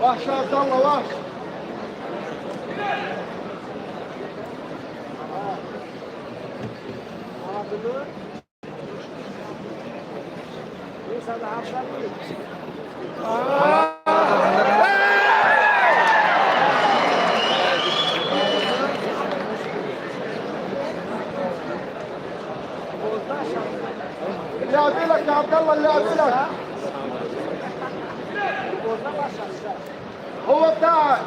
وحش يا عبد الله، وحش. اللي قابلك يا عبد الله، اللي قابلك هو بتاعك.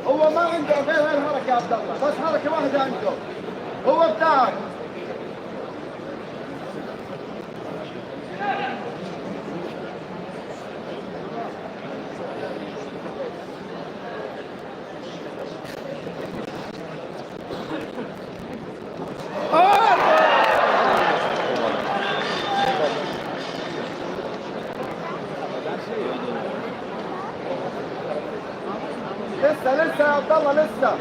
هو ما عنده غير هاي الحركة يا عبد الله، بس حركة واحدة عنده، هو بتاعك. لسه لسه يا عبد الله، لسه.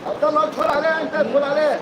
عبد الله ادخل عليه، انت ادخل عليه.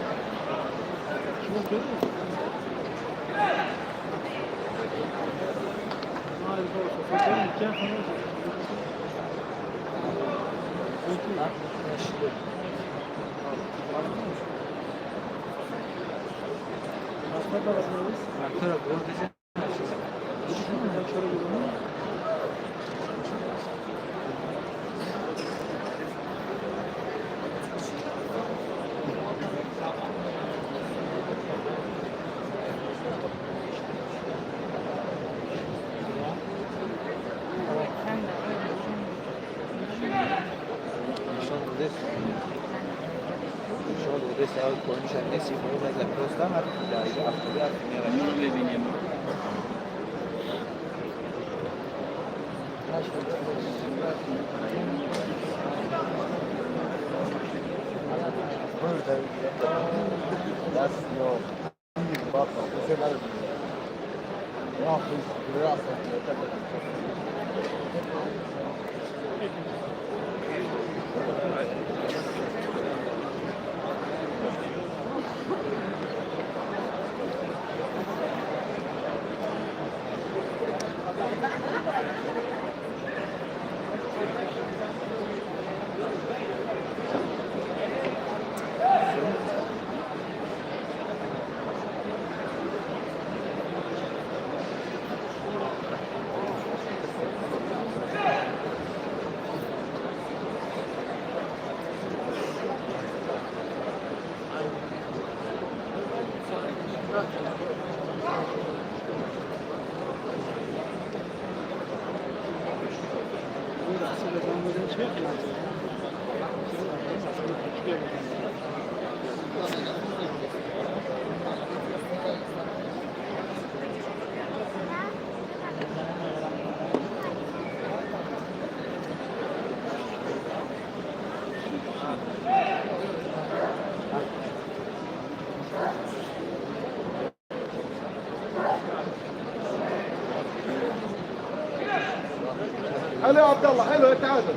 حلو يا عبد الله، حلو التعادل.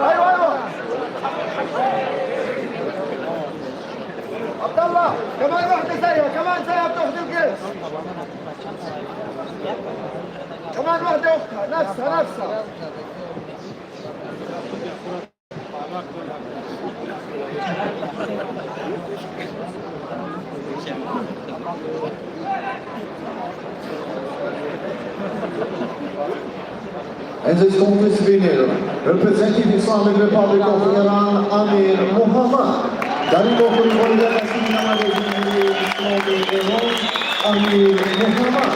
ايوه ايوه عبد الله، كمان واحدة زيها، كمان زيها بتاخذ الجيش. كمان واحدة اختها نفسها نفسها. And this contest winner, representing Islamic Republic of Iran, Amir Muhammad. Дар ин вохӯрӣ ғолибият аз тими намояндаи Ҷумҳурии Исломии Эрон, Амир Муҳаммад.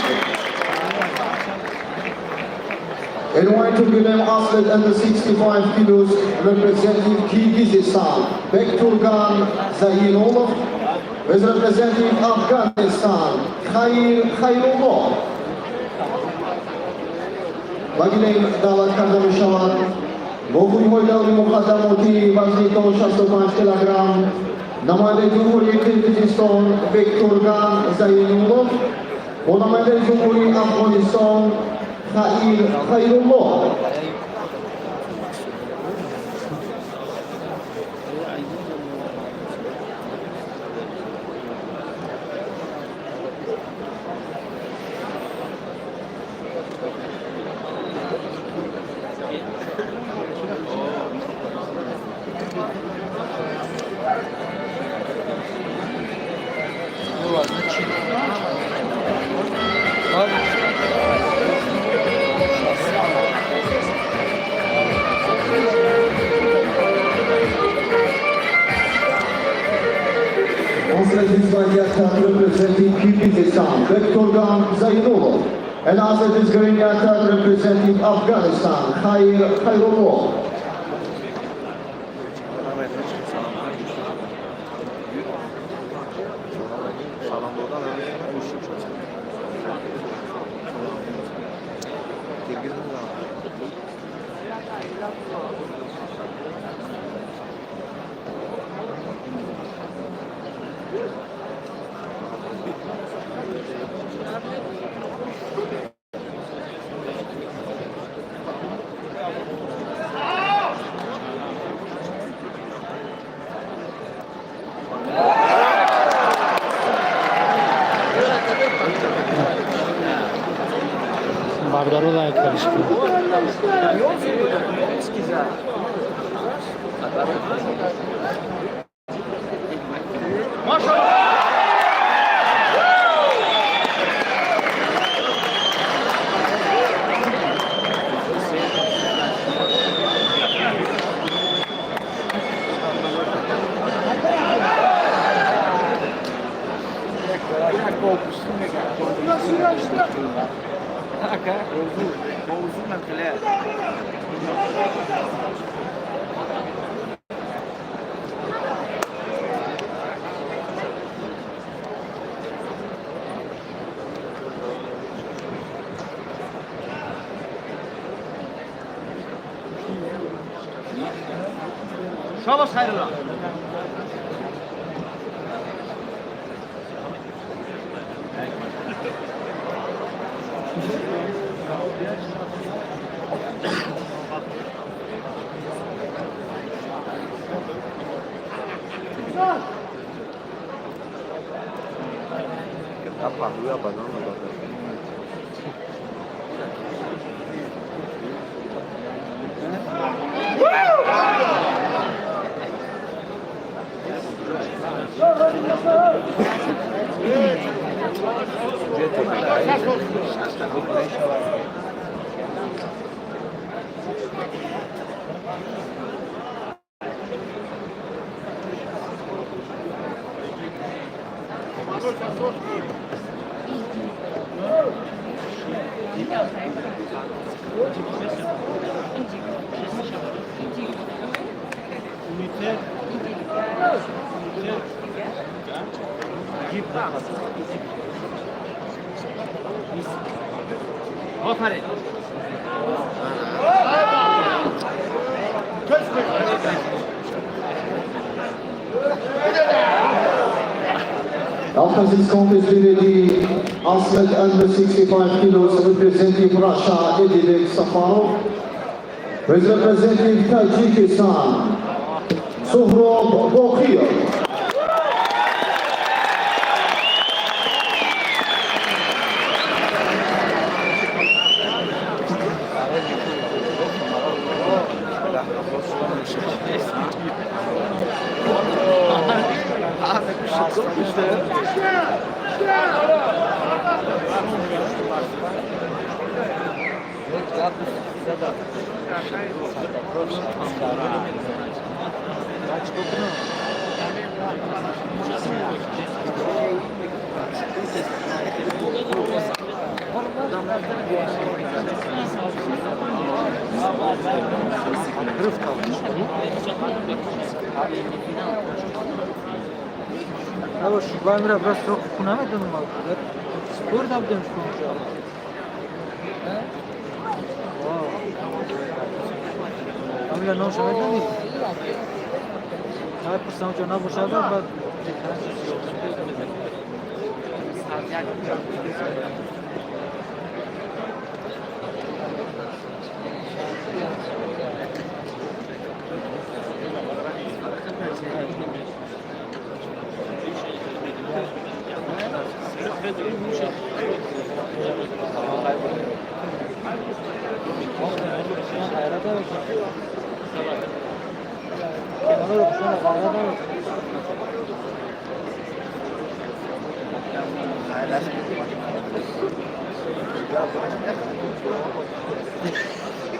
In white William athlete under 65 kilos, representing Kyrgyzstan, Bekturgan Zainulov, with representing Afghanistan, Khair Khairullah. Ба гилем даъват карда мешавад вохӯриҳои даври муқаддамотии вазни то 65 килограмм, намояндаи Ҷумҳурии Қирғизистон Бектурган Зайнуллов бо намояндаи Ҷумҳурии Афғонистон Хаир Хайрулло. Representing Kyrgyzstan, Bekturgan Zainulov. And athlete is green attack representing Afghanistan, Khair Khairullah. Бародаро, лайк кариш. Шабаш, Хайрулла. Abkhaz's competitivity athlete under 65 kilos, representing Russia, Edibek Safarov. Representing Tajikistan, Suhrob Bokhir.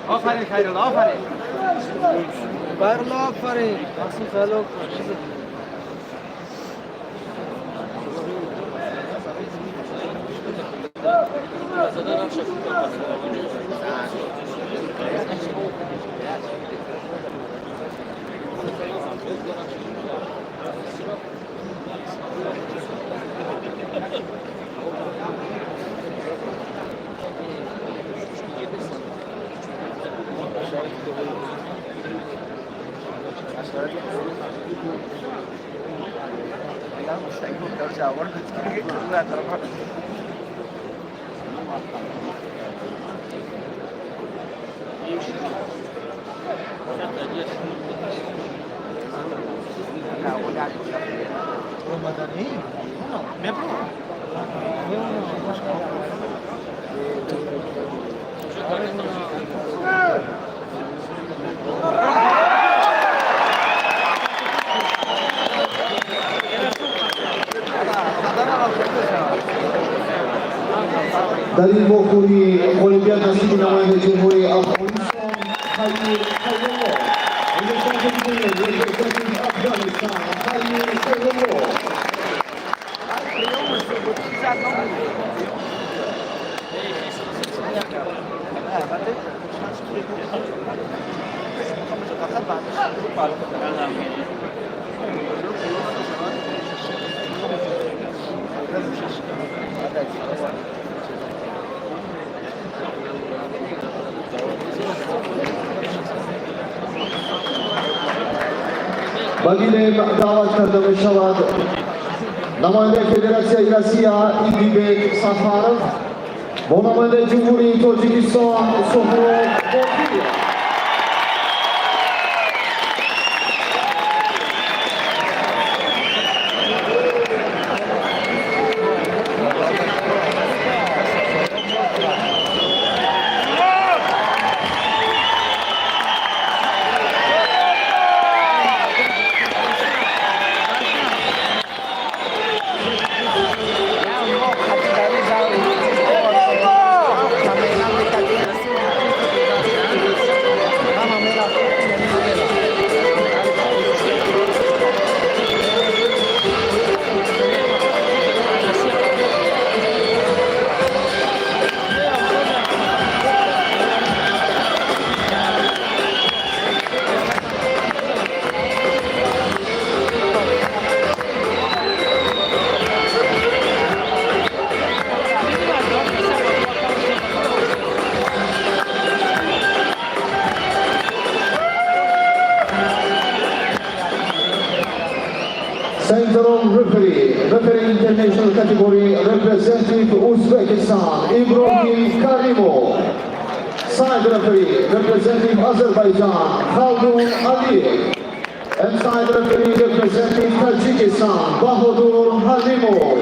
آفرین خیرالله، آفرین. برلا آفرین. خیلی. Дар ин вохӯрӣ ғолибият насиби намояндаи Ҷумҳурии Афғонистон Хайр Хайрулло. Афғонистон Хайр Хайрулло. Ба гилем даъват карда мешавад намояндаи Федератсияи Россия Идибек Сафаров. Бо намояндаи Ҷумҳурии Тоҷикистон Суҳроб Боқиев. Central referee, referee international category, representative Uzbekistan, Ibrahim Karimov. Side referee, representing Azerbaijan, Khaldun Aliyev. And side referee representing Tajikistan, Bahodur Halimov.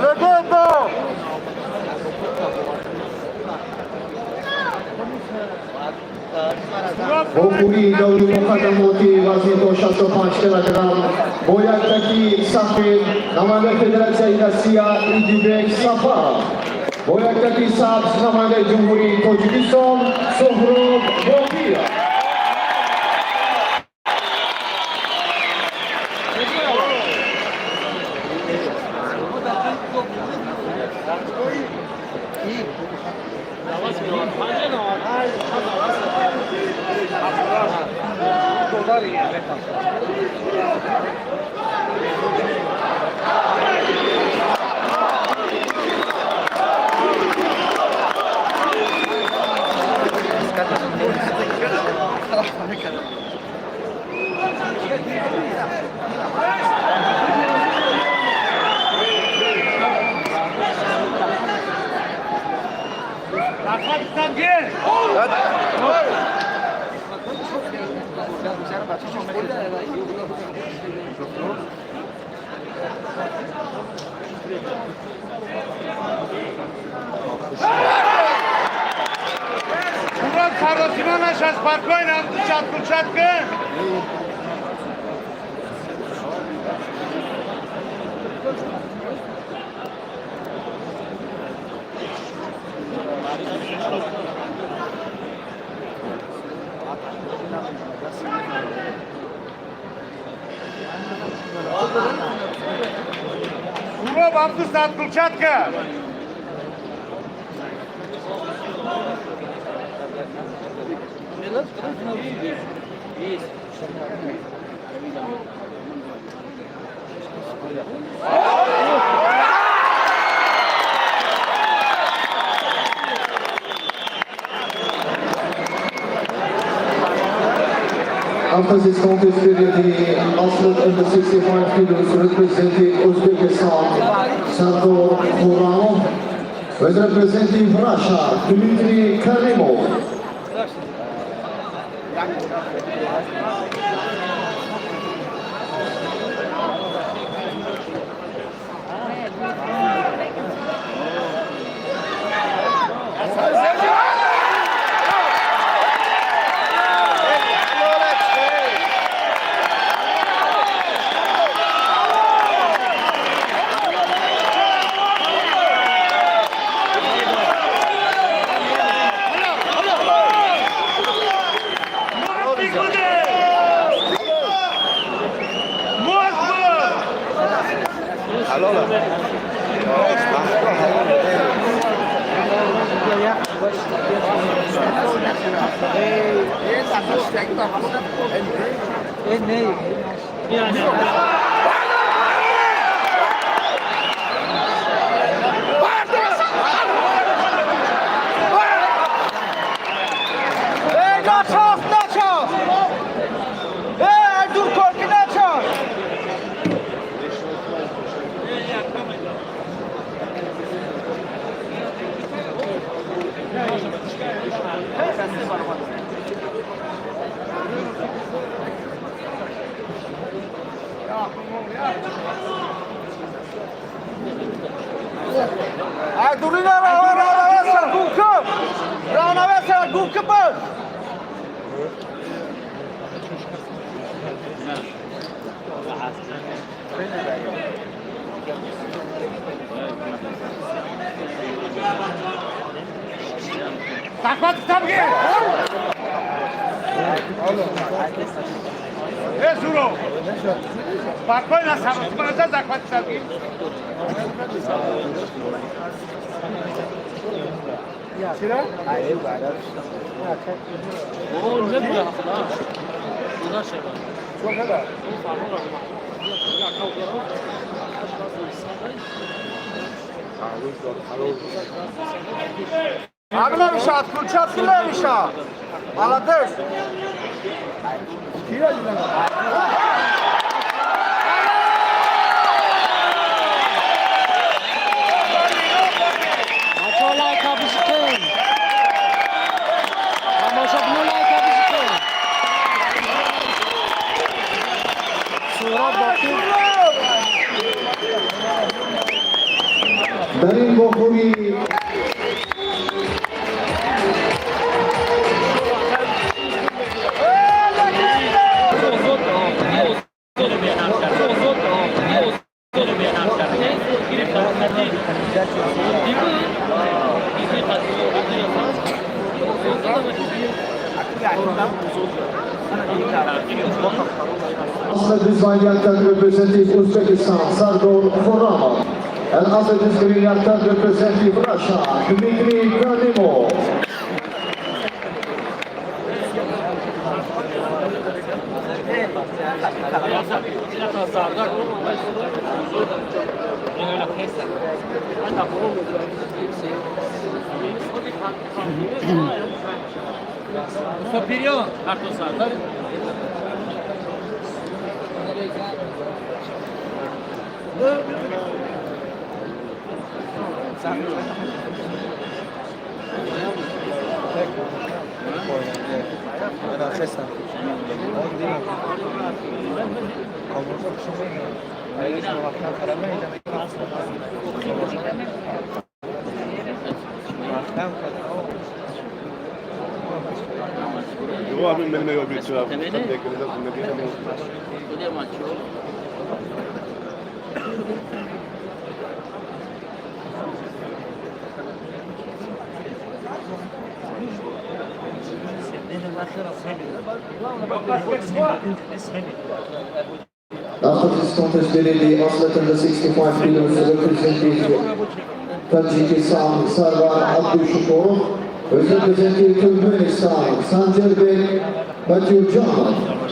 Legenda! Вохӯрии даври муқаддамоти вазни то 65 килограмм бо яктаки сафед намояндаи Федератсияи Россия Идибек Сафаров, бо яктаки сабз намояндаи Ҷумҳурии Тоҷикистон Суҳроб Боқиев. Саросима наша, спокойно, чатку, чатку. Суроб, Абдус, отключатка. After this contest period, the athlete under 65 kilos representing Uzbekistan, Sardor Khurramov, with representing Russia, Dmitry Karimov. Ey, نچاف نچاف! ای! Дар ин вохӯрӣ Azerbaijan representative Uzbekistan Sardor Khorramov and Azerbaijan representative Russia Dmitry Ganimov. After this contest, the athlete under 65 kilos representing Tajikistan Sarvar Abdushukurov, representing Turkmenistan Sanjarbek Batyurjanov.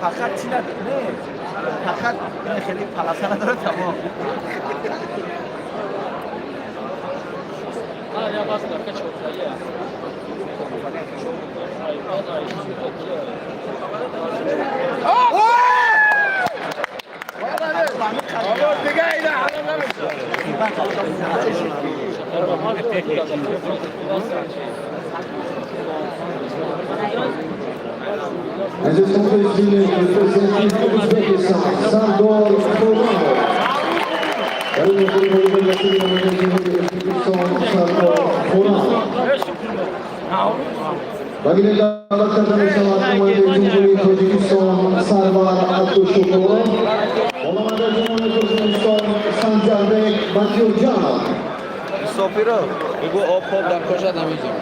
فقط چی نداره، نه فقط خیلی پلاسه نداره، تمام. Aziz muxlislar, representing Uzbekistan, Sardor Xo'romov. Dari Uzbekistan, Sardor Xo'romov. Baginda даъват карда мешавад намояндаи Ҷумҳурии Тоҷикистон Сарвар Абдушукуров ва намояндаи Ҷумҳурии Туркманистон Санҷарбек Батирҷанов. Софиро бигӯ, об поб дар кошад намиҷем.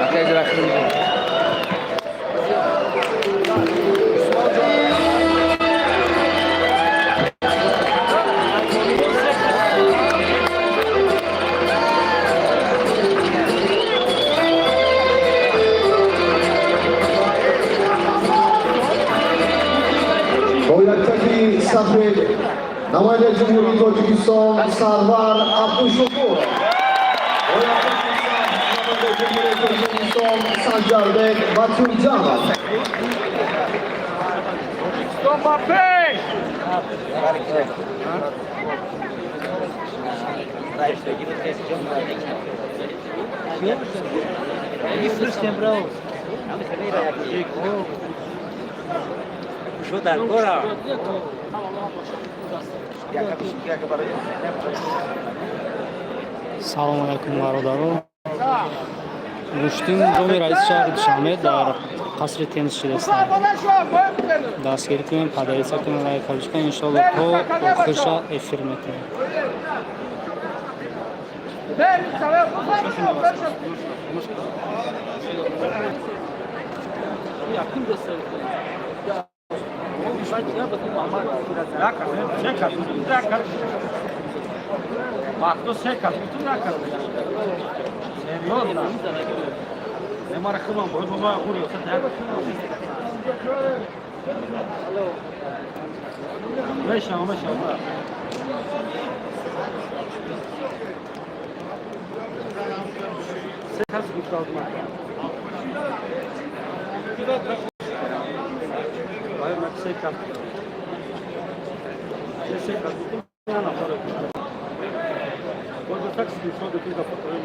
Акай рахти миҷем. Бо яктаки сафед намояндаи Ҷумҳурии Тоҷикистон Сарвар Абдушукуров, бо яктаки сабз намояндаи Ҷумҳурии Туркманистон Санҷарбек Батирҷанов. Тоҷикистон ба пеш! Салому алайкум, бародаро. Гӯштин ҷоми раиси шаҳри Душанбе дар қасри теннис шидастанд. Дастгирӣ кунем, поделиться кунем, лайк кунем. Иншоалло, то охирша эфир мекунем. Вақто се кас бутун накард. Серьёзно. Немара худам бояд бо хури. Мешам, мешам. Се кас гуфтад ма. Вай ма се кас. Се кас. На на. Бояд так си гуфтад, ки да потроим.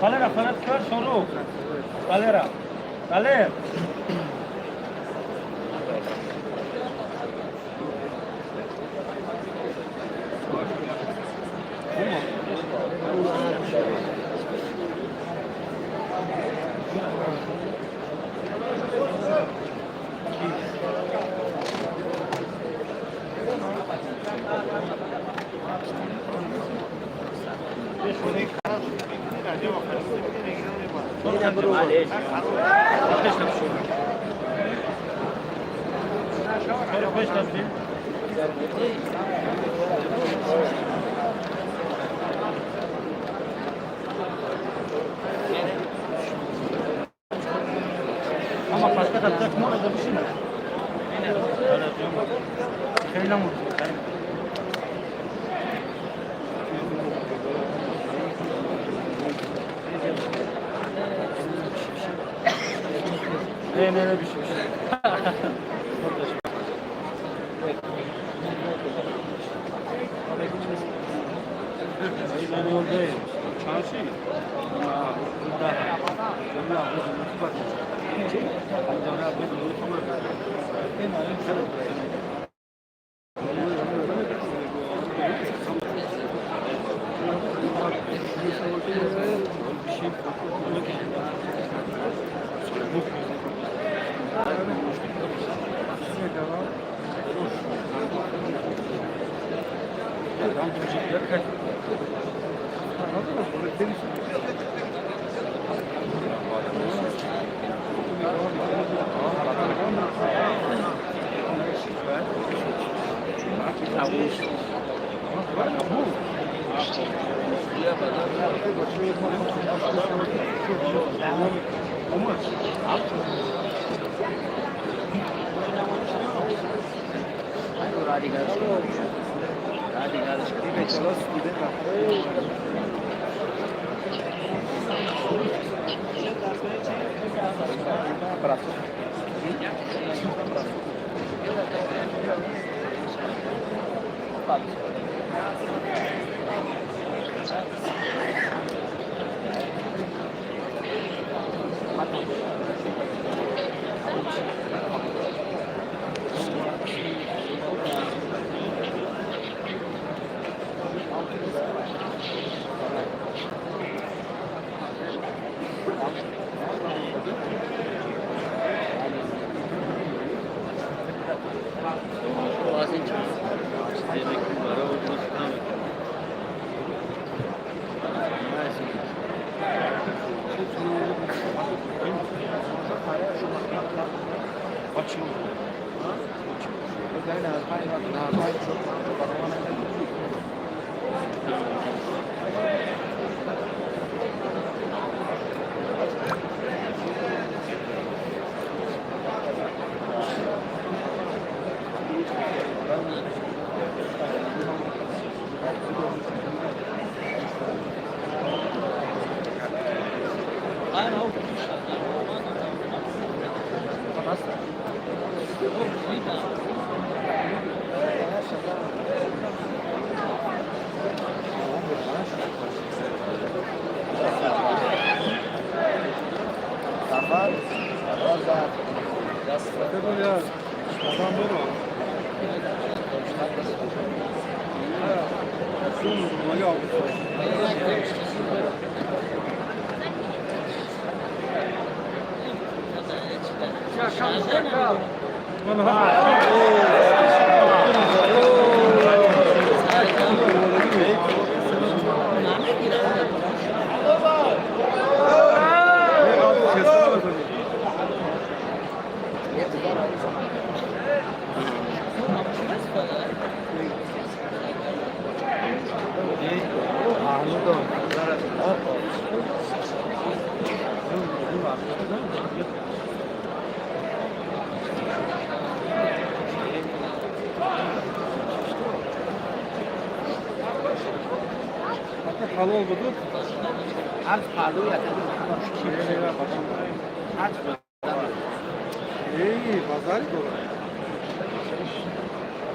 Galera, fanatkar Şoruh. Galera. Galera. Ama başka da takma da bir şey mi? Ne ne ne bir şey.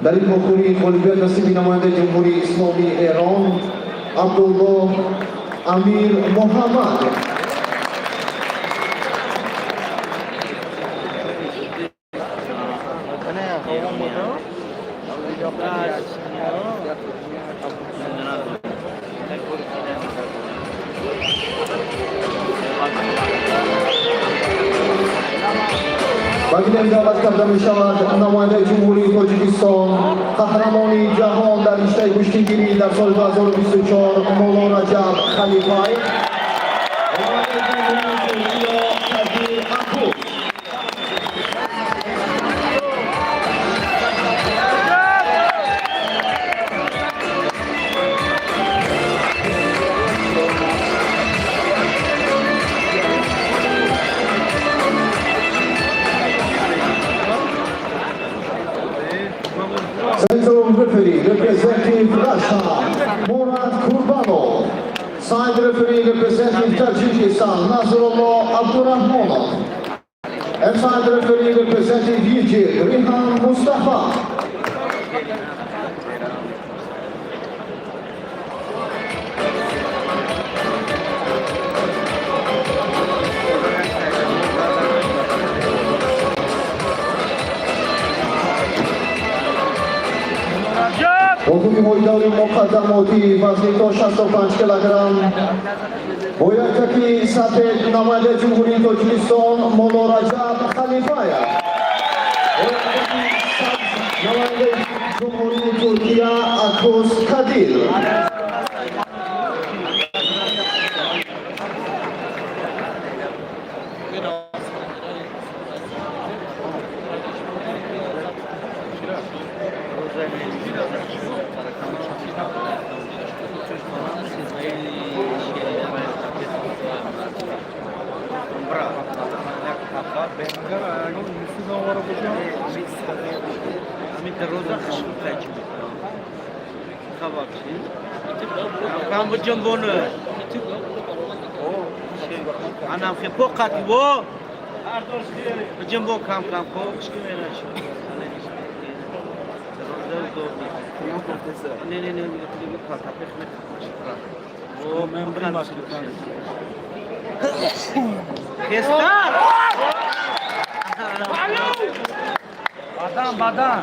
Дар ин вохӯрӣ ғолибият насиби намояндаи Ҷумҳурии Исломии Эрон Абдуллоҳ Амир Муҳаммад. Ба гилем даъват карда мешавад намояндаи Ҷумҳурии Тоҷикистон, қаҳрамони ҷаҳон дар риштаи гӯштингирӣ дар соли 2024 Мулло Раҷаб Халифаев, намояндаи Ҷумҳурии Туркия Қадир Акус. Central referee representing Russia, Murad Kurbanov. Side referee representing Tajikistan, Nasrullah Abdurrahmanov. And side referee representing Egypt, Rihan Mustafa. Ҳукми даври муқаддамотӣ вазни то 65 килограмм бо якаки сафед намояндаи Ҷумҳурии Тоҷикистон Мулло Раҷаб Халифаев, бо якаки сабз намояндаи Ҷумҳурии Туркия Акус Кадир. Анам хе по қати во. Ҷамбо кам кам ко хушки мераш. Не, не, не, не, о, мембри. Хестар. Бадан, бадан.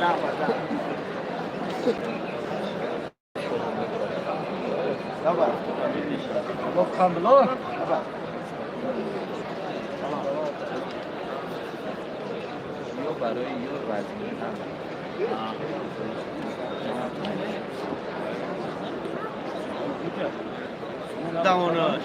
Даунаш.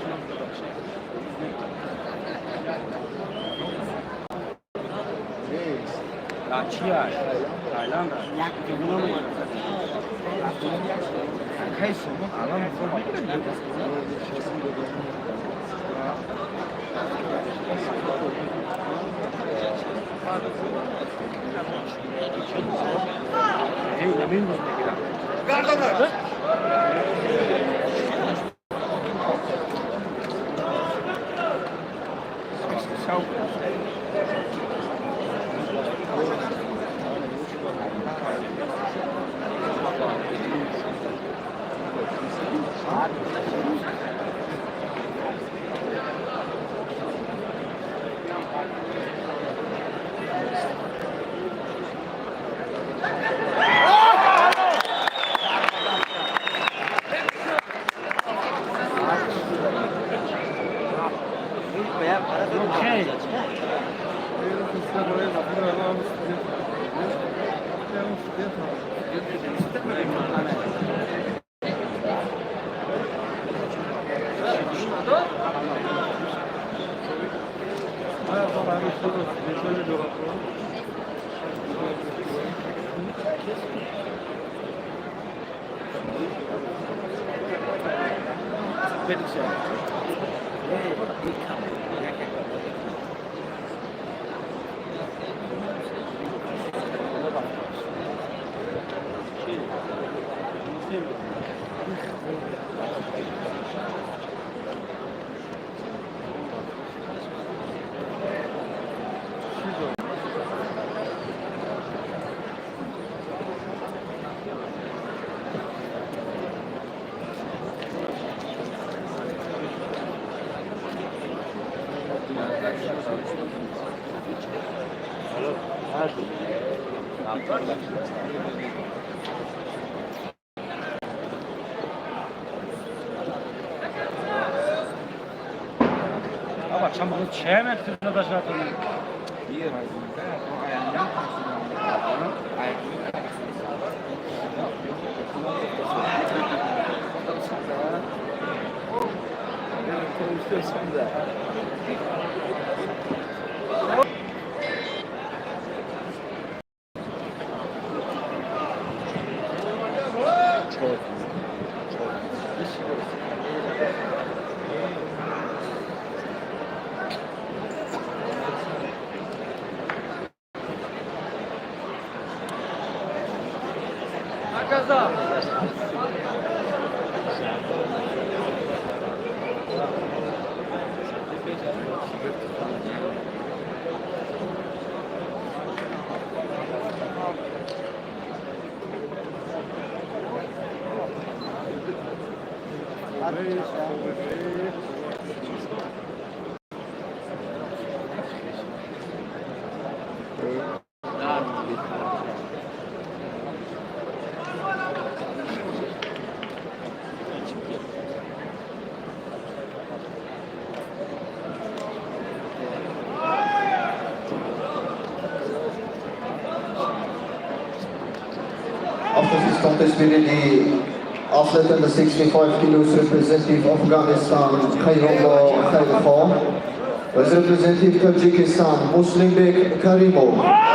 After this contest period, the athlete under 65 kilos representative Afghanistan, Khairullah Khairkhan, was representative Tajikistan, Muslimbek Karimov.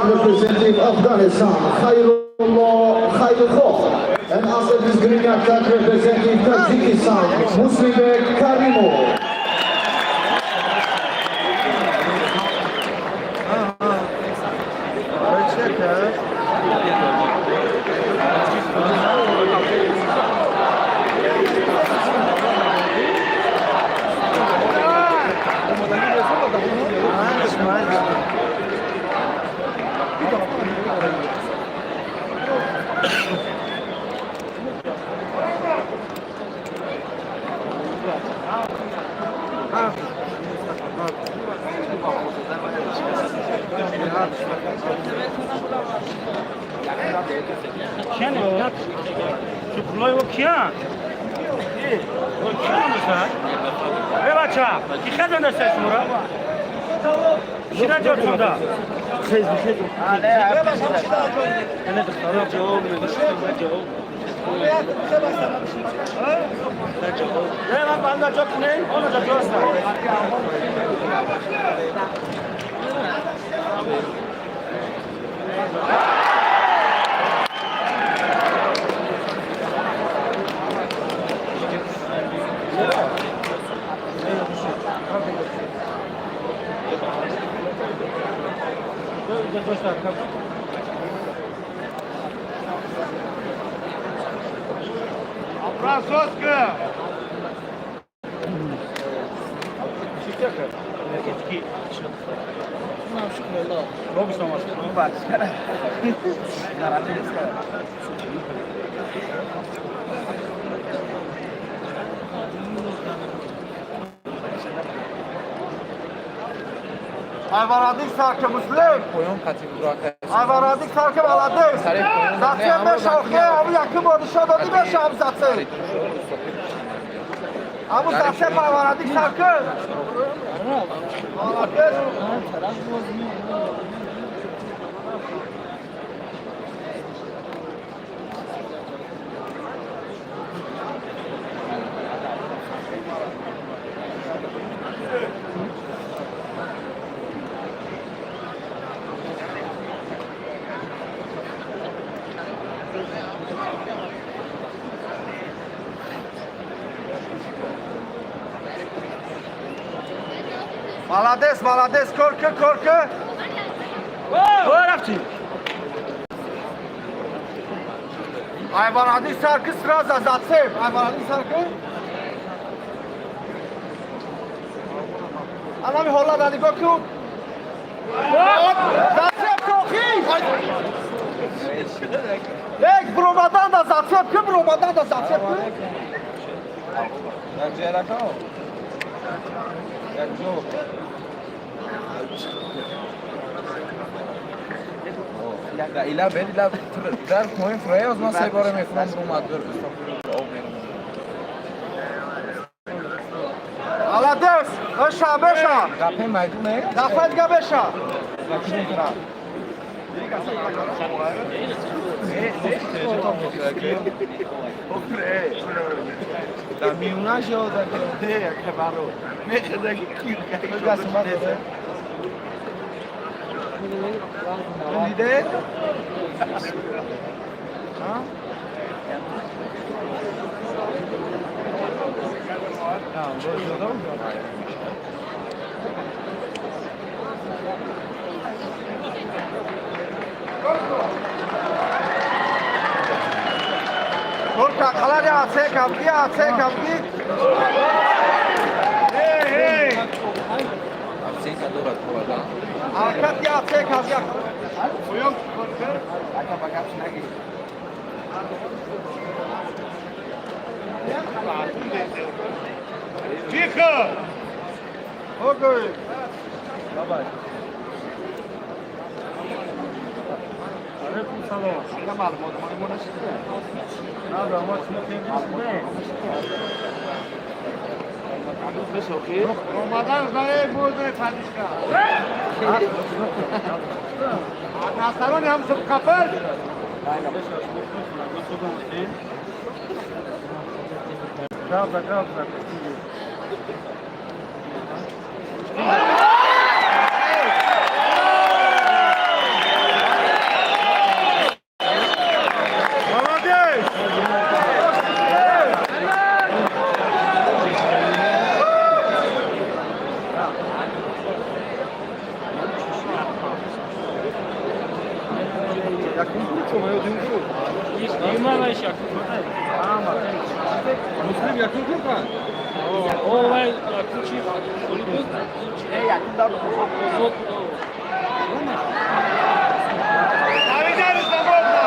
Representative Afghanistan, Khairullah Khairkhof, and athlete is Green Attack representing Tajikistan, Muslimbek Karimov. Айварадик сарки Муслим. Айварадик сарки, молодец. Зацеп беша, охе, аму якум бодишо доди беша, аму зацеп. Аму зацеп айварадик сарки. Молодец. Молодец, молодец, корки, корки. Рафти. Айварадик сарки сразу зацеп. Айварадик сарки. Анами ҳолат нигоҳ кун. Зацеп кохи. Ек, бромадан да зацеп ки, бромадан да зацеп ки. Як ҷерака. Як ҷо. Ила бед ила дар поин фрей аз ман се бора мехӯрам, румад бир об мерам. Молодец. Беша, беша. Гапе майдуне. Дафъа дига беша. Да миюна шо да ке. Диде? Ҳа? Корка, қалар я це камди, я це камди. Оценка дорад ховарда. Ҳаракат я це камди. Ака ба гапш нагӣ. Тихо! Окей. Бабай. Алейкум салом. Омадан знае моздаи падишка. Насарони ҳам субқафар. Правда, правда. Молодец! Муслим якум куркан? О, вай, якум чи? Буд? Озод. Навидар заморда!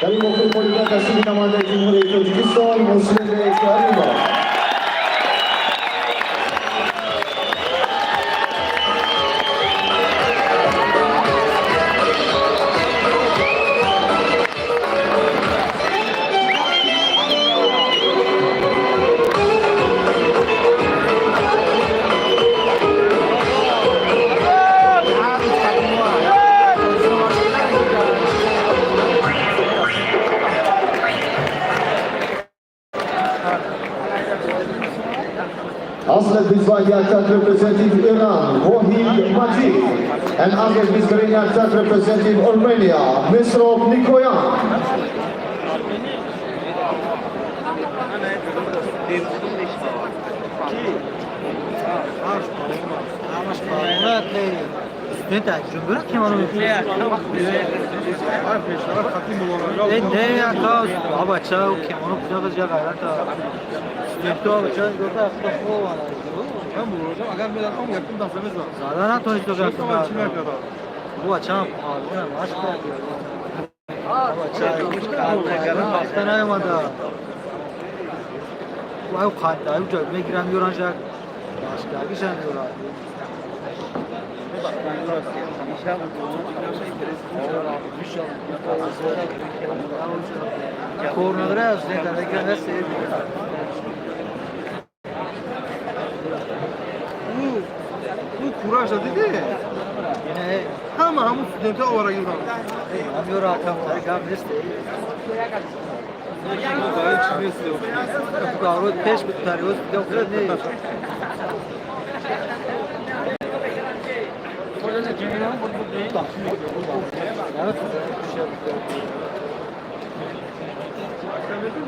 Дар ин вохӯрӣ ғолибият насиби намояндаи Ҷумҳурии Тоҷикистон Муслим Каримов. Athlete 21 representative Iran, Wahid Majid, and athlete 21 representative Armenia, Mesrob Nikoyan. Ҳамаш палвонат не. Студент ҷумбура ки ману не не ака бача кемоно куҷо ҷа ғайрата студентҳо бача гуфта ахта хоб. Агар медадам, якум дафъа мезадам. Зада натонисто. Бу бачаам палвона машқ кард. Бача вақта наёмада. Аю қанд аю ҷой мегирам, меёран, жак машқкардишам меёрад. Кор надора, студента мегирам. Ӯ куража дидӣ? Ҳама ҳамун студентҳо оварагӣ буданд. Меёра, гап нест. Гарод пеш тариоз не.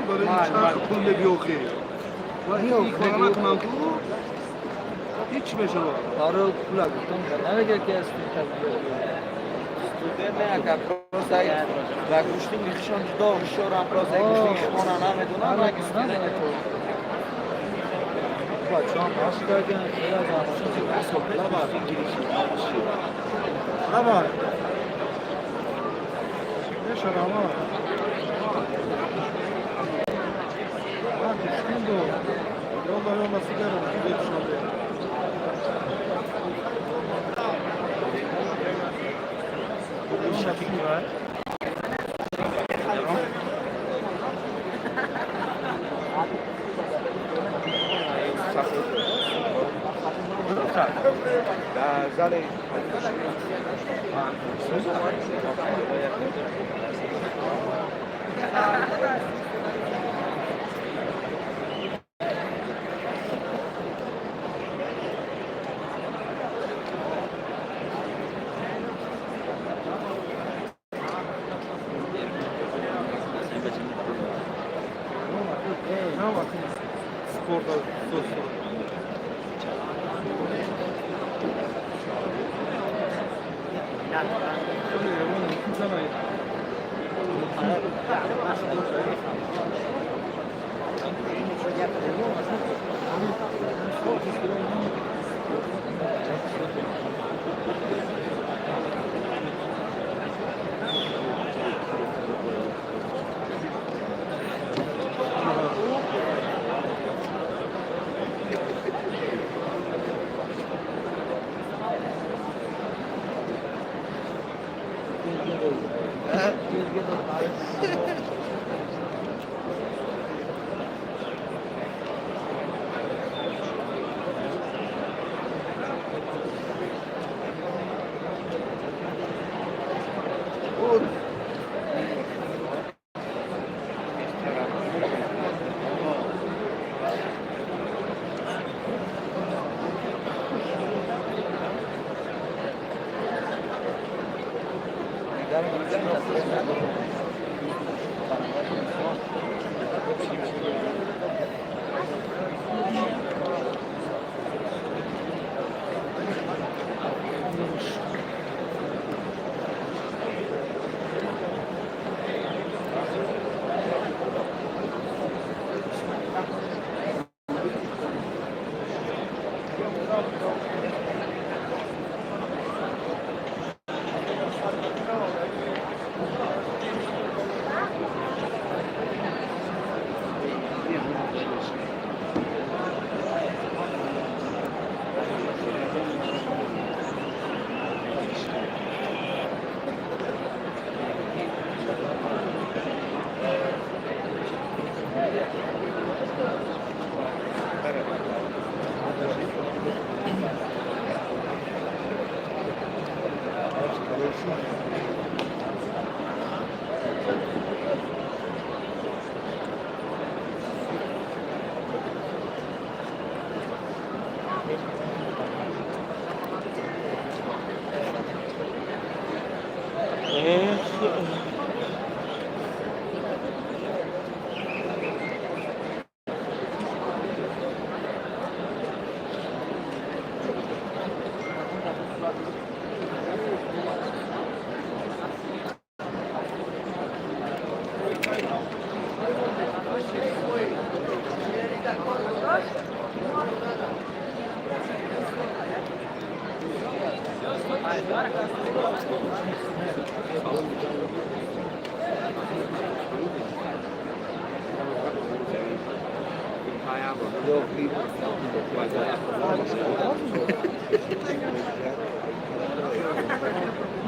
Барои чанд пул мебиёхӣ? Кора накунам, ту ҳеч мешавад. Барои пула гуфтам, намегирад ки аз Студент не, ака, просто ва гӯштин хишон ҷудо ҳушёрам, просто гӯштин шумона намедонам, аки студент. Бачаам машқ кардем, хеле аз Давай. Мешавад. Гӯштин ду. Ёлла, ёлла, сигара, Душанбе. Дар зали. Спорта.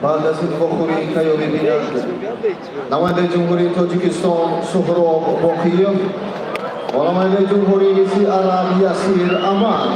Баъд аз ин вохӯрӣ тайёрӣ бинанд намояндаи Ҷумҳурии Тоҷикистон Суҳроб Боқиев ва намояндаи Ҷумҳурии Мисли Араб Ясир Аман.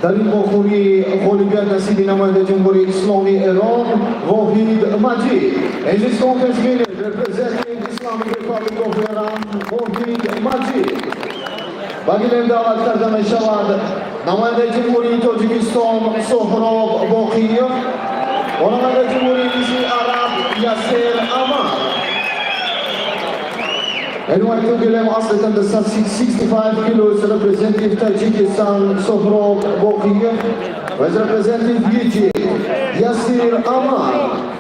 Дар ин вохӯрӣ ғолибият насиби намояндаи Ҷумҳурии Исломии Эрон Воҳид Маҷид. In this contest winner, representing Islamic Republic of Iran, Воҳид Маҷид. Ба гилем даъват карда мешавад намояндаи Ҷумҳурии Тоҷикистон Соҳроб Боқиев ва намояндаи Ҷумҳурии Мисли Араб Ясер Аман. In white gilem athlete under 65 kilos, representative Tajikistan Sohrab Boqiyev, with representative Egypt Yasir Aman.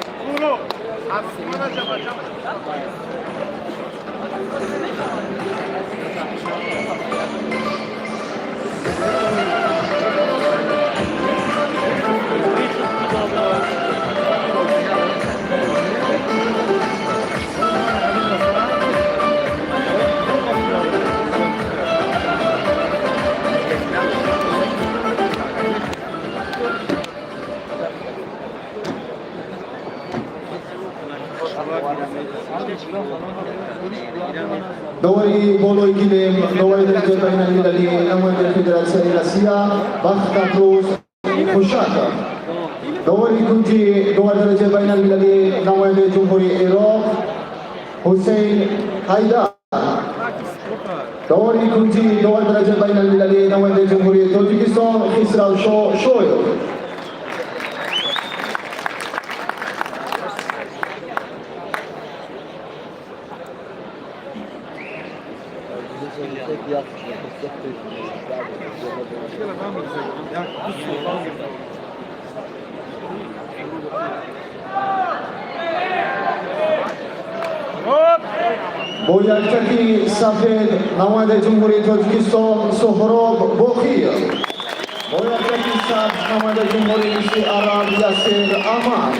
Довари болои гилем, довари дараҷаи байналмилалӣ, намояндаи Федератсияи Россия Бахтафрӯз Хушаков. Довари кунҷи, довари дараҷаи байналмилалӣ, намояндаи Ҷумҳурии Ироқ Ҳусейн Ҳайдар. Довари кунҷи, довари дараҷаи байналмилалӣ, намояндаи Ҷумҳурии Тоҷикистон Хисравшо Шоев. Бо яктаки сафед намояндаи Ҷумҳурии Тоҷикистон Суҳроб Боқиев, бо яктаки сабз намояндаи Ҷумҳурии Мисли Араб Ясер Аман.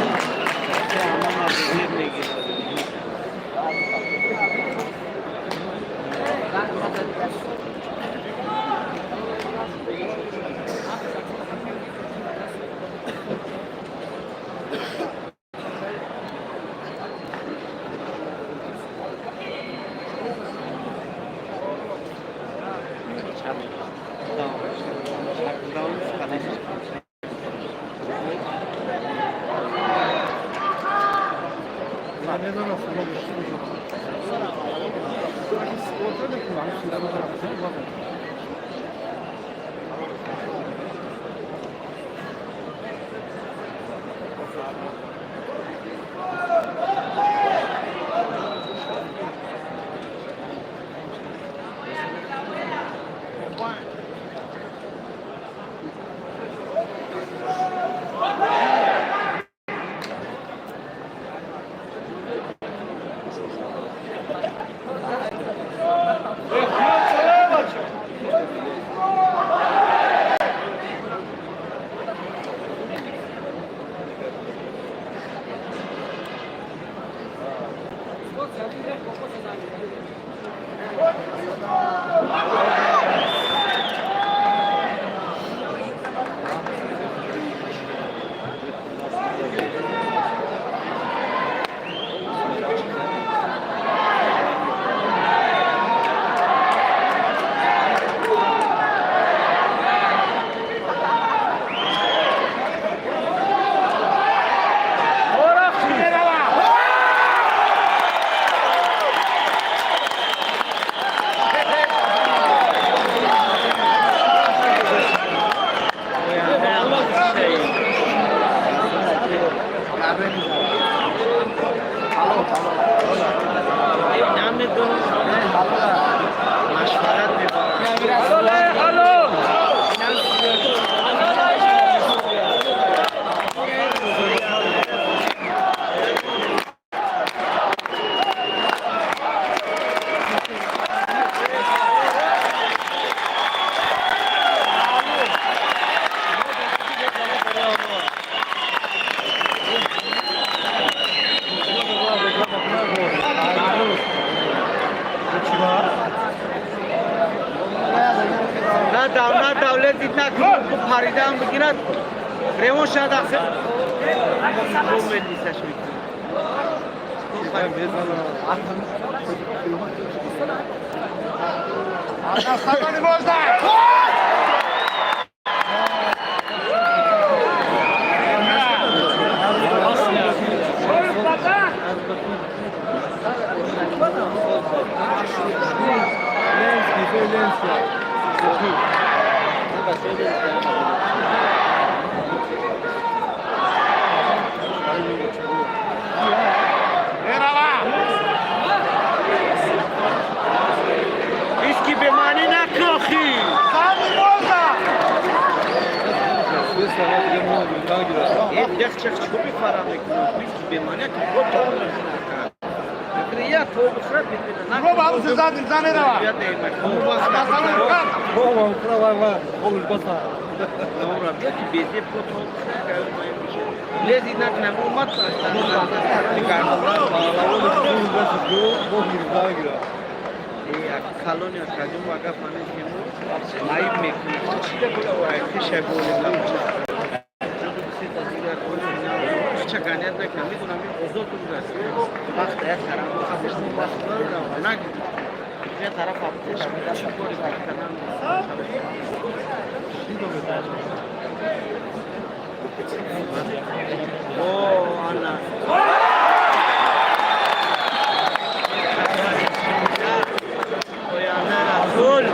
давлет дид накун, паридаам бигирад, ревон шад ахсир. Мелисаш мекунад. Иски бемаънӣ накохӣ. Яхчах чӣ бифарам мекунад? Иски бемаънӣ ки я то бихрад лези накунам омад. Калония кадум ага фанишему наиб мекунад. Чида була вай хиша боли чаганят накунам, медунам озод будааст. Вақт як тараф вақт наг як тараф афтеш чӣ кори кардан. О, ана. Ояна Расул.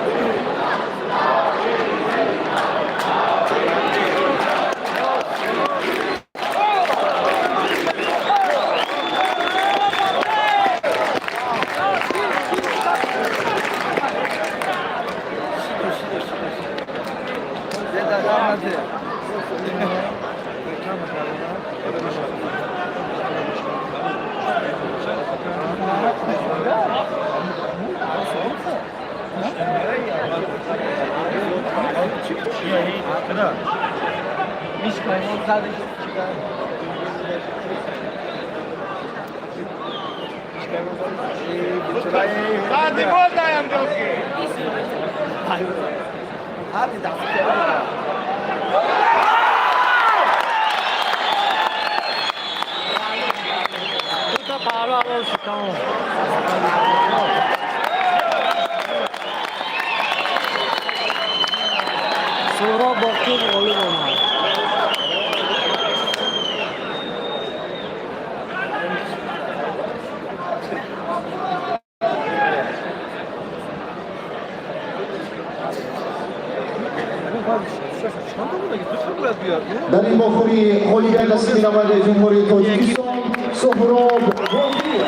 Суҳроб Боқиев ғолиб омад. Дар ин вохӯрӣ ғолибият насиби намояндаи Ҷумҳурии Тоҷикистон Соҳроб Боқиев.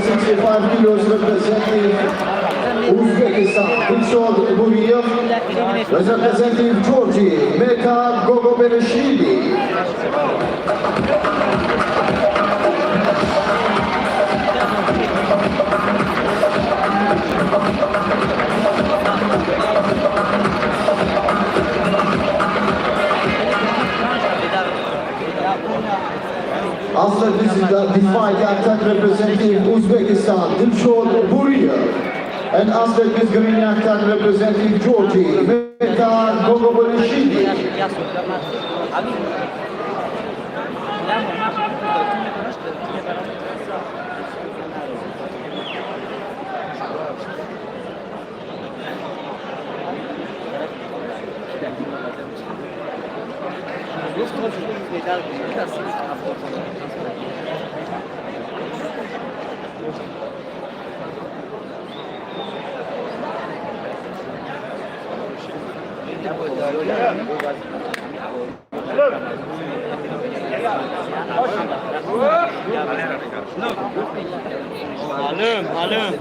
65 kilos representing Uzbekistan, Dilshod Buriyev, representing Georgia, Meka Gogoberishvili. After this is the fight attack representing Uzbekistan, Dilshod Buriyev. And after this green attack representing Georgia, Meka Gogoberishvili. Malum, malum.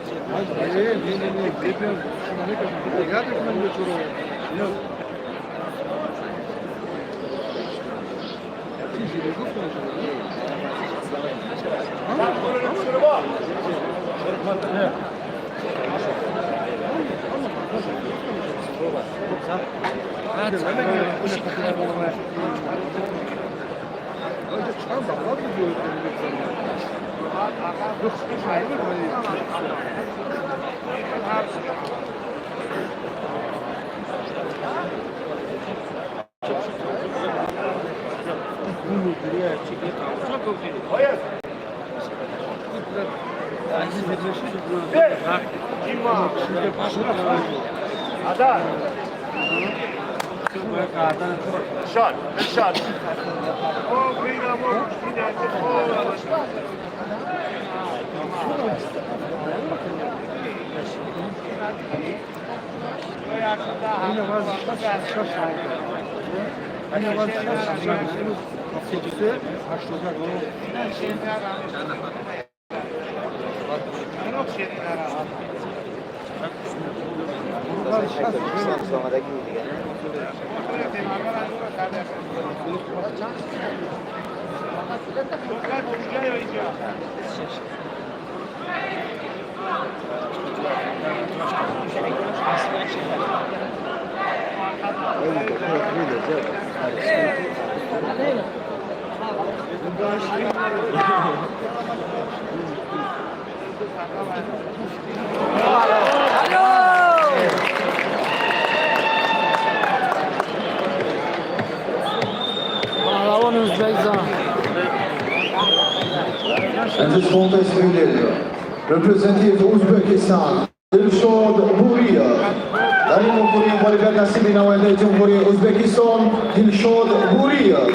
Паҳлавон ӯзбекзан. And this contest winner, representative Uzbekistan, Dilshod Buriyev. Дар ин мухӯрӣ ғолибият насиби намояндаи Ҷумҳурии Ӯзбекистон Дилшод Буриев.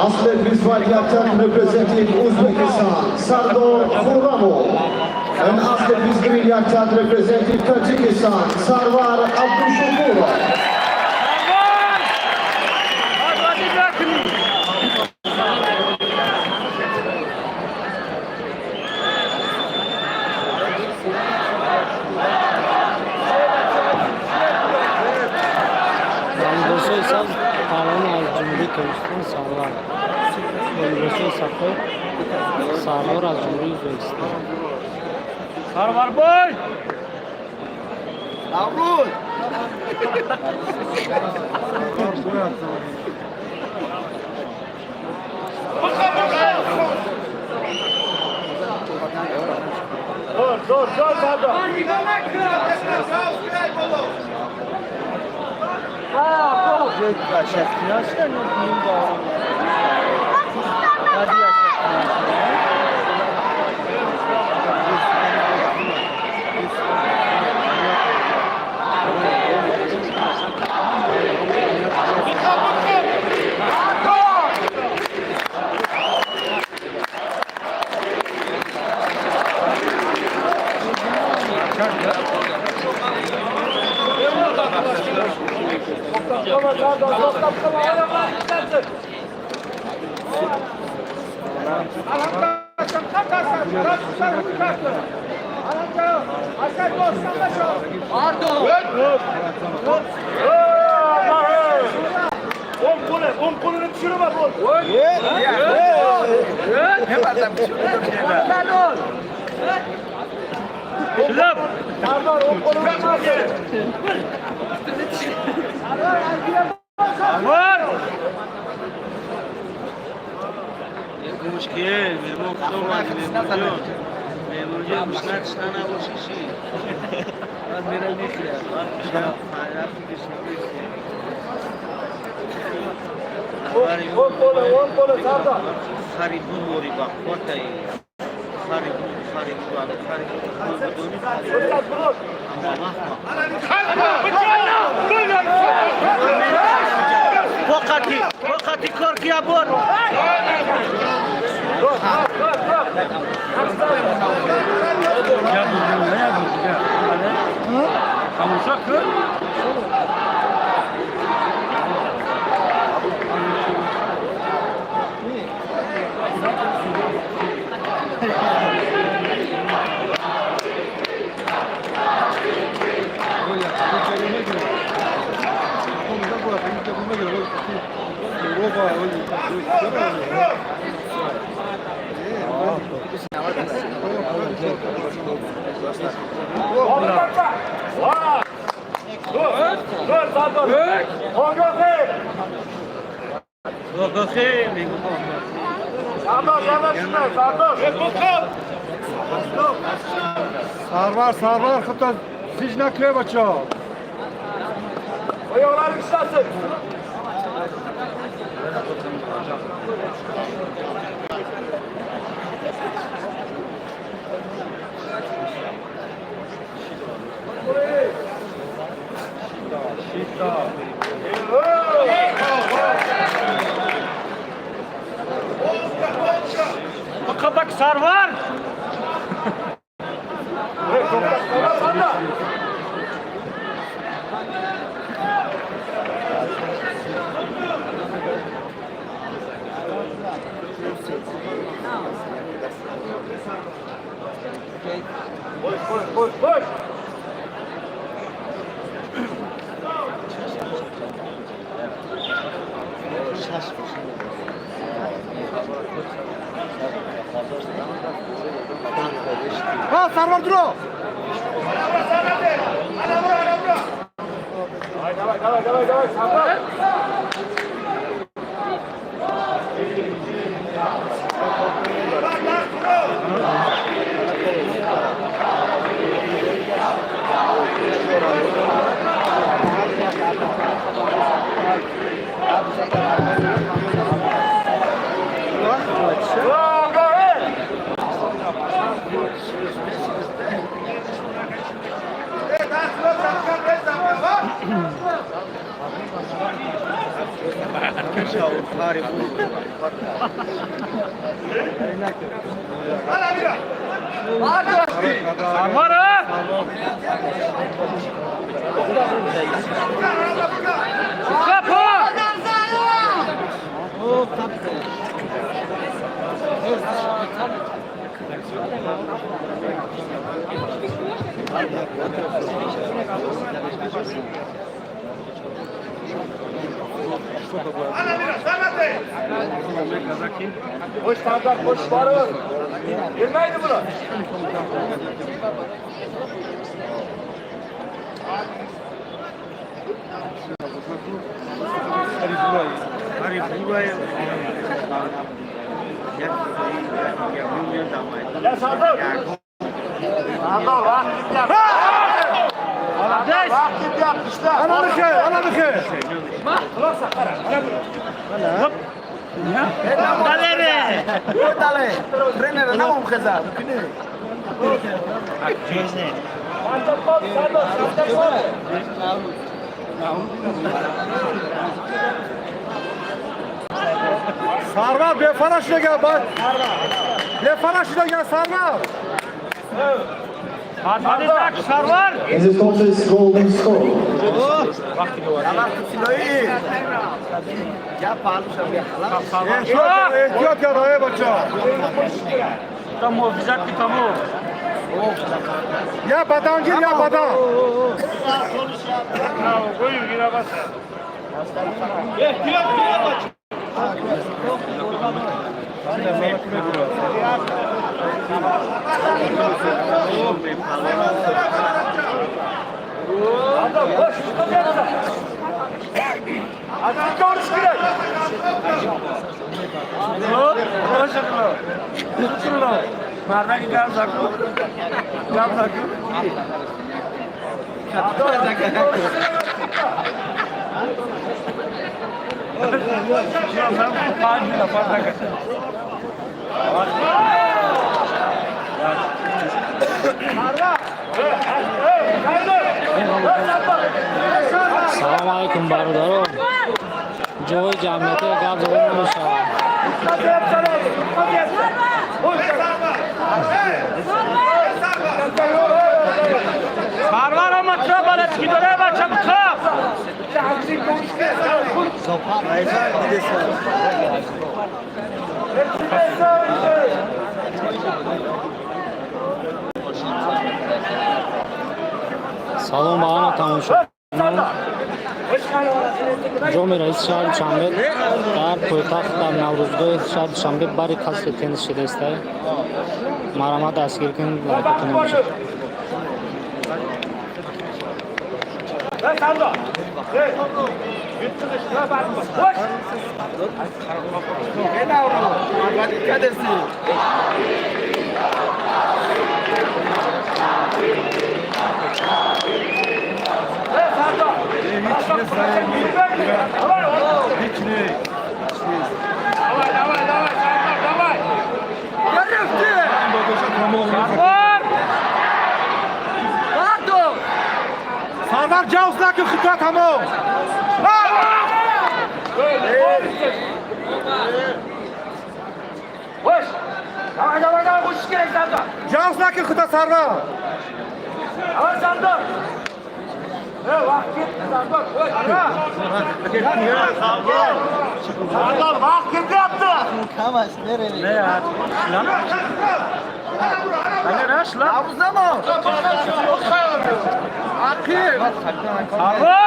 Athlete with white yaftag, representing Uzbekistan, Sardor Khurramov. And athlete with green yaftag, representing Tajikistan, Sarvar Abdushukurov. Бо либосҳои сабз паҳлавон аз Ҷумҳурии Тоҷикистон Сарвар, бо либосҳои сафед Сардор аз Ҷумҳурии Ӯзбекистон. Сарвар бой! Наврӯз! Зор, зор, зор, Сардор! Сарвар, Сарвар, худта сиж накунед, бачаҳо. Oyoqlaring ishlasin. Kabak Sarvar. Koş, koş, koş. Ha, Сарвар, дуро. Давай, давай, давай, давай, Сарвар. Sarvar ha. Kapı. Koş Serdar, koş Barış. Girmeydi bunu. Ya Serdar. Serdar vaqt ketyapti. Vaqt ketyapti, ishla. Ana bixir, ana bixir. Тренер намом хеза. Serdar qol, Serdar, Serdar qol. Сарвар бефана шудаган, баъд. Бефана шудаган, Сарвар. Sarvar. Sarvar. In this contest, golden score. Эҳтиёт карда, эҳтиёт карда, эй бачаҳо. Там муҳофизат ки тамом. Я бадан гир, я бадан. Serdar koş, tutyapsan. Azizga urish kerak. Mardagi gap zaku. Gap zaku. Салом алайкум, бародаро. Ҷои ҷамъията гап зада намешавад. Сарвар омад, тра балачки дора бача бухаб. Салом ба ҳама тамошо. Ҷоми раиси шаҳри Душанбе дар пойтахт, дар Наврӯзгоҳи шаҳри Душанбе, бари қасри теннис шидаиста. Марҳамат, дастгирӣ кунед, лайкатон бошад. Сарвар, ҷавз накун, хита тамом. Давай, давай, давай, qo'shish kerak, Sardor. Ҷавз накун, хита, Сарвар. Давай, Sardor. Ey, vaqt ketdi, Sardor. Ey, Sardor. Sardor, vaqt ketyapti. Не, Navruz nima? Aqil. Sardor.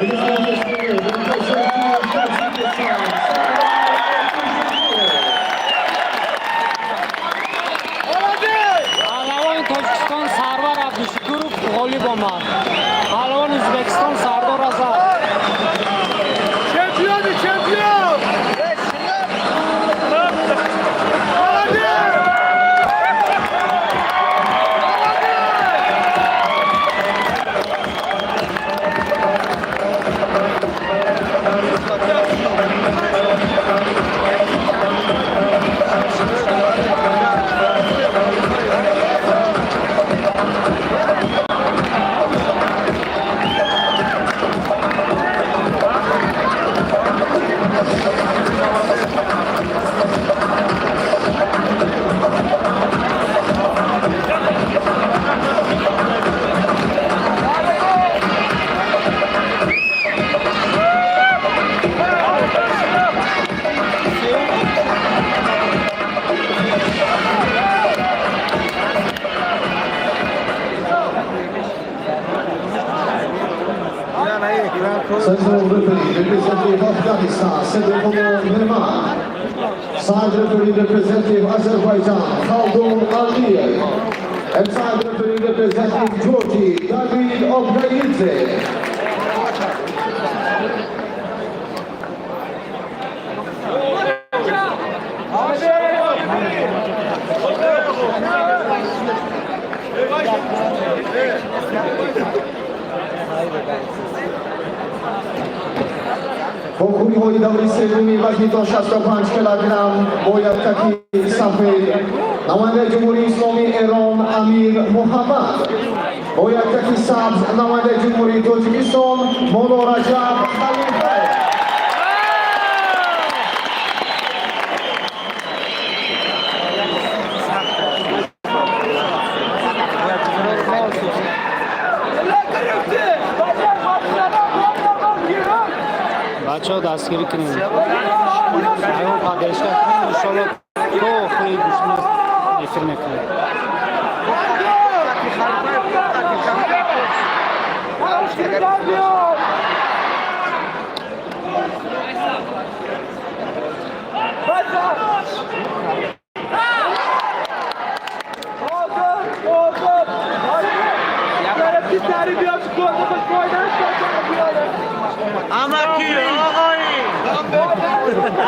Ladies and gentlemen, representing Tajikistan, Паҳлавони Тоҷикистон Сарвар Абдушукуров ғолиб омад. Паҳлавони Ӯзбекистон Сардор Азар. Чемпиони, чемпион! Молодец! Central referee representing Afghanistan, Sedefullah Mehman. Side referee representing Azerbaijan, Khaldun Aliyev. And side referee representing Georgia, David Obgaidze. Вохӯриҳои даври севуми вазни то 65 килограмм бо яктаки сафед намояндаи Ҷумҳурии Исломии Эрон Амир Муҳаммад, бо яктаки сабз намояндаи Ҷумҳурии Тоҷикистон Мулло Раҷаб Халифаев. Бачаҳо, дастгирӣ кунем, ҳайвон поддержка кунем. Иншолло, то охири гӯштина эфир мекунем. Амаки, оғои!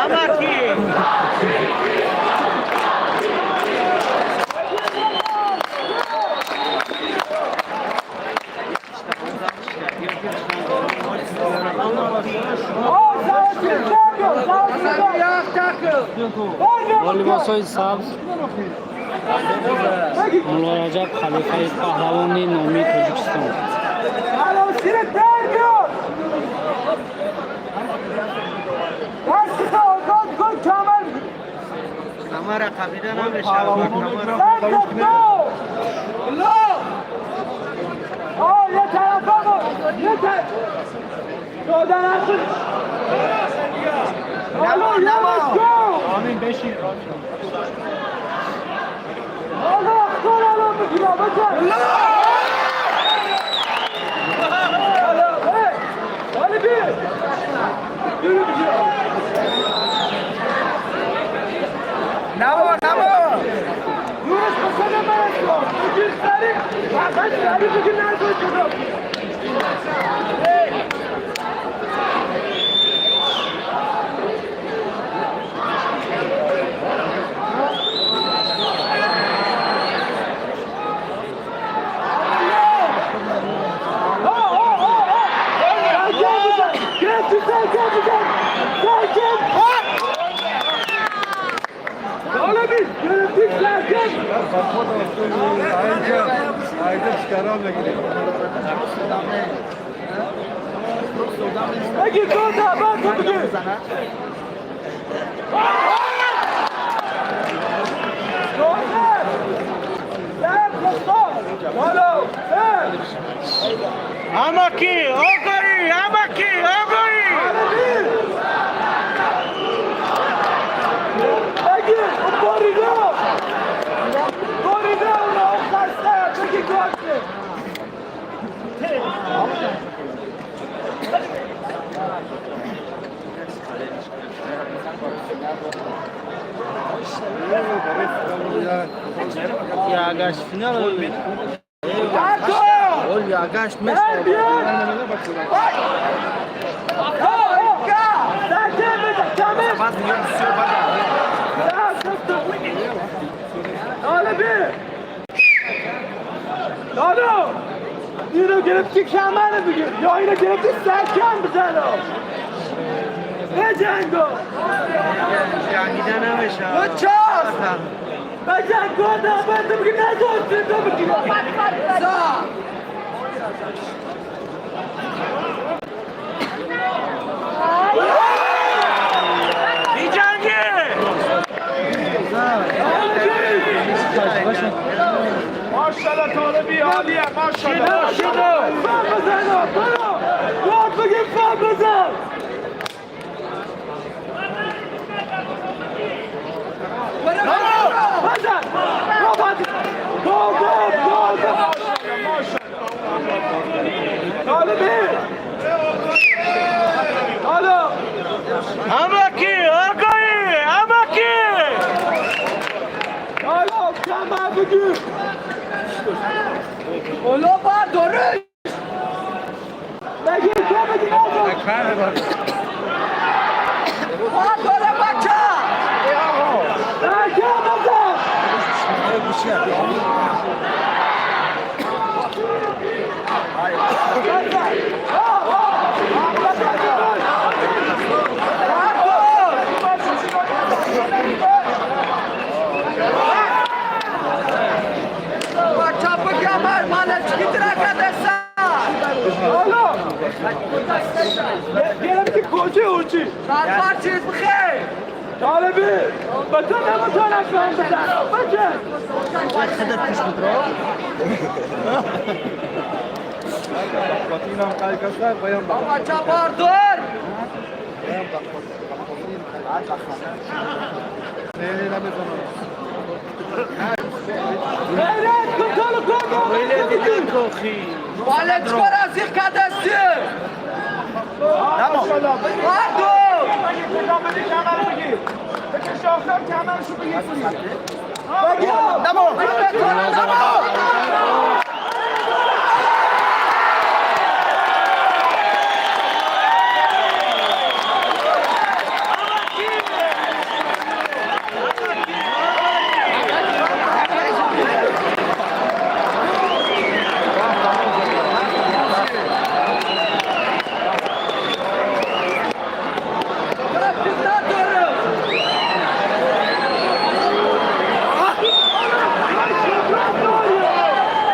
Амаки! Бо либосҳои сабз Мулло Раҷаб Халифаев, паҳлавони номии Тоҷикистон. کمر قبیله نمیشه. یه طرف آقا، یه طرف دادن. حالا یواش گو. آمین بشین. حالا اختار الان بگیرم بزن. حالا حالا بی یورو بگیر. نبا نبا. یورش بسنه من کن بگیر سریع، فقط سریع بگیر، نزد جلو. بگیر دو تا بعد تو بگیر. اماکی آقایی، اماکی آقایی. بگیر بریده بریده اونو خسته بگیر گاشه. یاگاش فینال. حتی یاگاش مثل اینو گرفتی کمر بگیر یا اینو گرفتی سرکم بزن. بجنگو. جنگیده نمیشه. چاس بجنگو. نه باید بگیر، نزد تو بگیر. میجنگه. ماشاءالله طالبی عالیه، ماشاءالله. فهم بزن، برو گارد بگیر، فهم بزن. بزن گو گو گو گو. طالبی حالا. اماکی آقایی، اماکی. حالا کمر بگیر. بالا بردارش بگیر، تو بگیر، نزن. برداره بچه، سرکم بزن. بزن. آه، آه. بزن، بزن. بردار. بچه بکمر مال چی ترکت. حالا گرفتی کجا اوچی؟ سربار چیز بخیر. طالبی با تو نمیتونم فهم بزن بچه. بچه بردار. غیرت کنترل کن. مال چیکار از این کدستی؟ بردار. کمر بگیر، بکش آخر کمرشو بگیر. بگیر.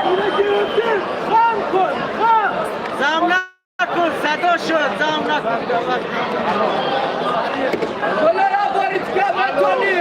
اینو گرفتی خم کن، خم. زم نکن، صدا شد، زم نکن. بالا را بارید که بتونی.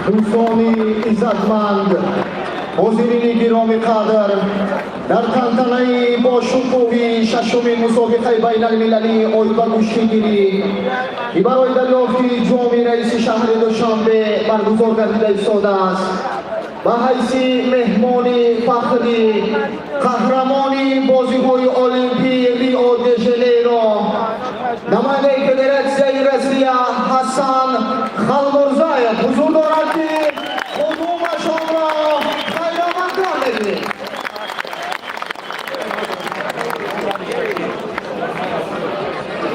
Дӯстони иззатманд, ҳозирини гиромӣ қадр, дар тантанаи бошукӯҳи шашумин мусобиқаи байналмилалӣ оид ба гӯштигирӣ, ки барои дарёфти ҷоми раиси шаҳри Душанбе баргузор гардида истодааст, ба ҳайси меҳмони фахрӣ қаҳрамони бозиҳои Олимпии Рио де Жанейро, намояндаи Федератсияи Россия Ҳасан Халмурзаев ҳузур дорад, ки қудумашонро хайрамақдам мегирем.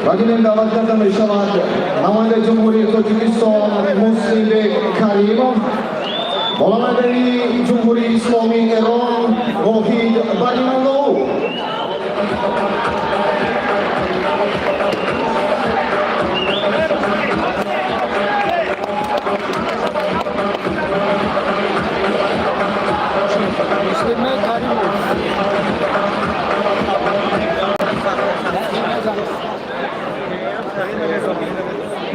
Вакилин даъват карда мешавад намояндаи Ҷумҳурии Тоҷикистон Муслимбек Каримов, бо намояндаи Ҷумҳурии Исломии Эрон Воҳид Баримуллоу.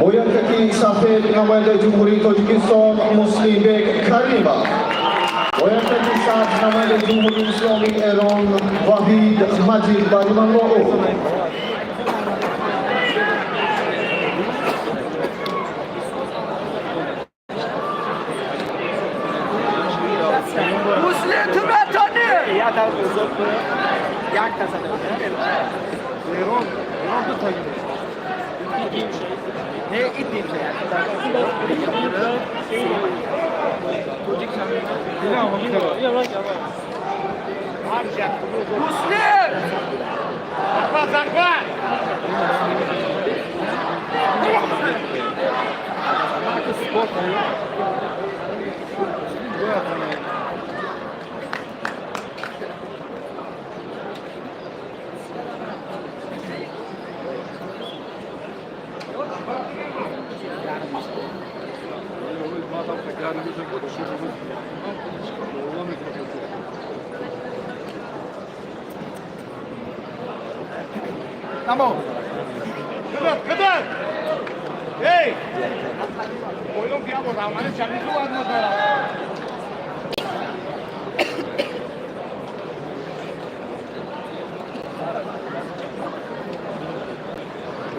Бо якаки сафед намояндаи Ҷумҳурии Тоҷикистон Муслимбек Каримов, бо якаки сабз намояндаи Ҷумҳурии Исломии Эрон Воҳид Маҷид Барималлоу.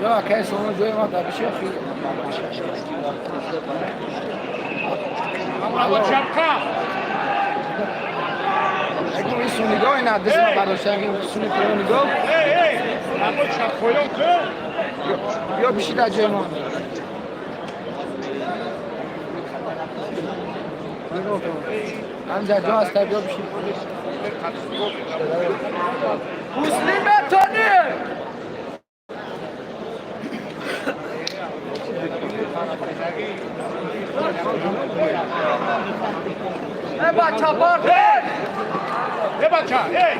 Я акай соно ҷои ма да биши охи. Чапка. Ягон ису нигоҳ ина дастма бардошта, ягон суни поён нигоҳ. Эй, эй! Аммо чап поён кун. Ё биши дар ҷои мо. Ҳамҷа ҷо аст, биё биши. Муслим бетони. Эй бача, бор. Эй бача, эй!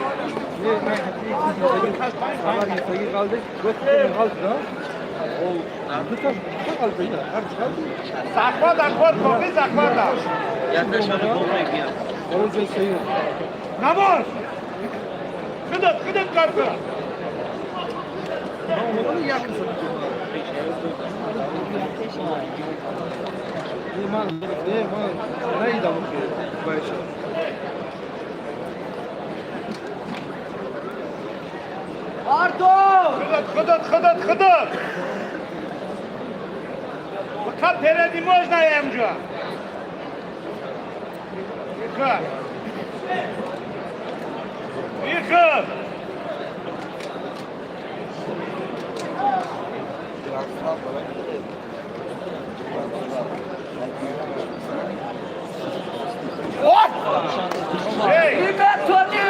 Захват акбар, кофи захват. Намоз! Худат, худат кар кун. Ардо! Худат, худат, худат, худат. Пока переди можно ямҷа. Выход. Выход. Эй! Бетони.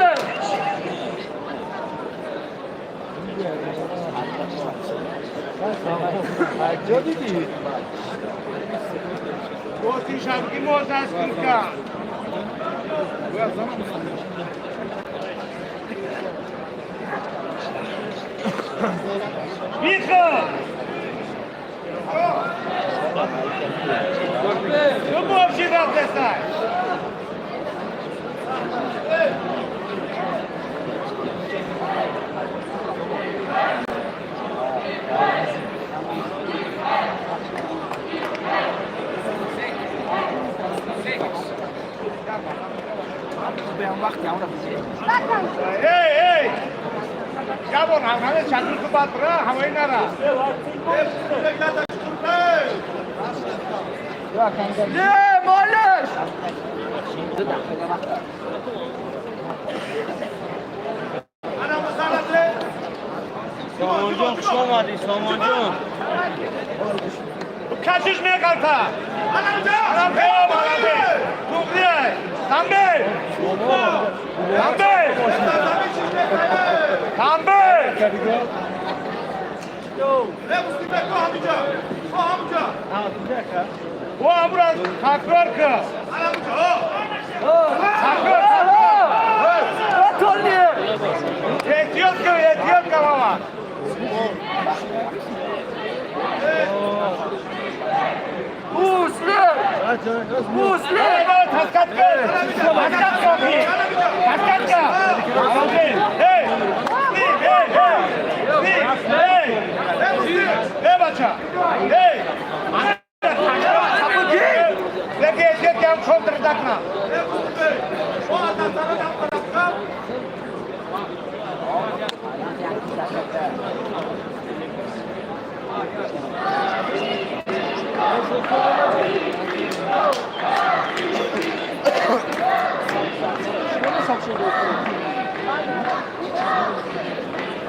Гости шабки можно сколько. Выход! Ну, вообще рафтесай. Эй, эй! Ҷавон, ҳамаи шакл бад ра, ҳамаи нара. Не, молиш. Сомонҷон, хуш омадӣ, Сомонҷон. Кашиш меқалта. Алампе, алампе. Туғрие. Тамбе. Тамбе. Тамбе. О, амра такрор ка. Такрор, такрор. Бетони. Эҳтиёт кун, эҳтиёт кун, баба. Муслим. Муслим. Таскат кун. Таскат кун. Таскат кун. Эй! Эй, эй, эй! Эй! Эй, бача! Эй! Леки эҳтиёт кун, контр дакна.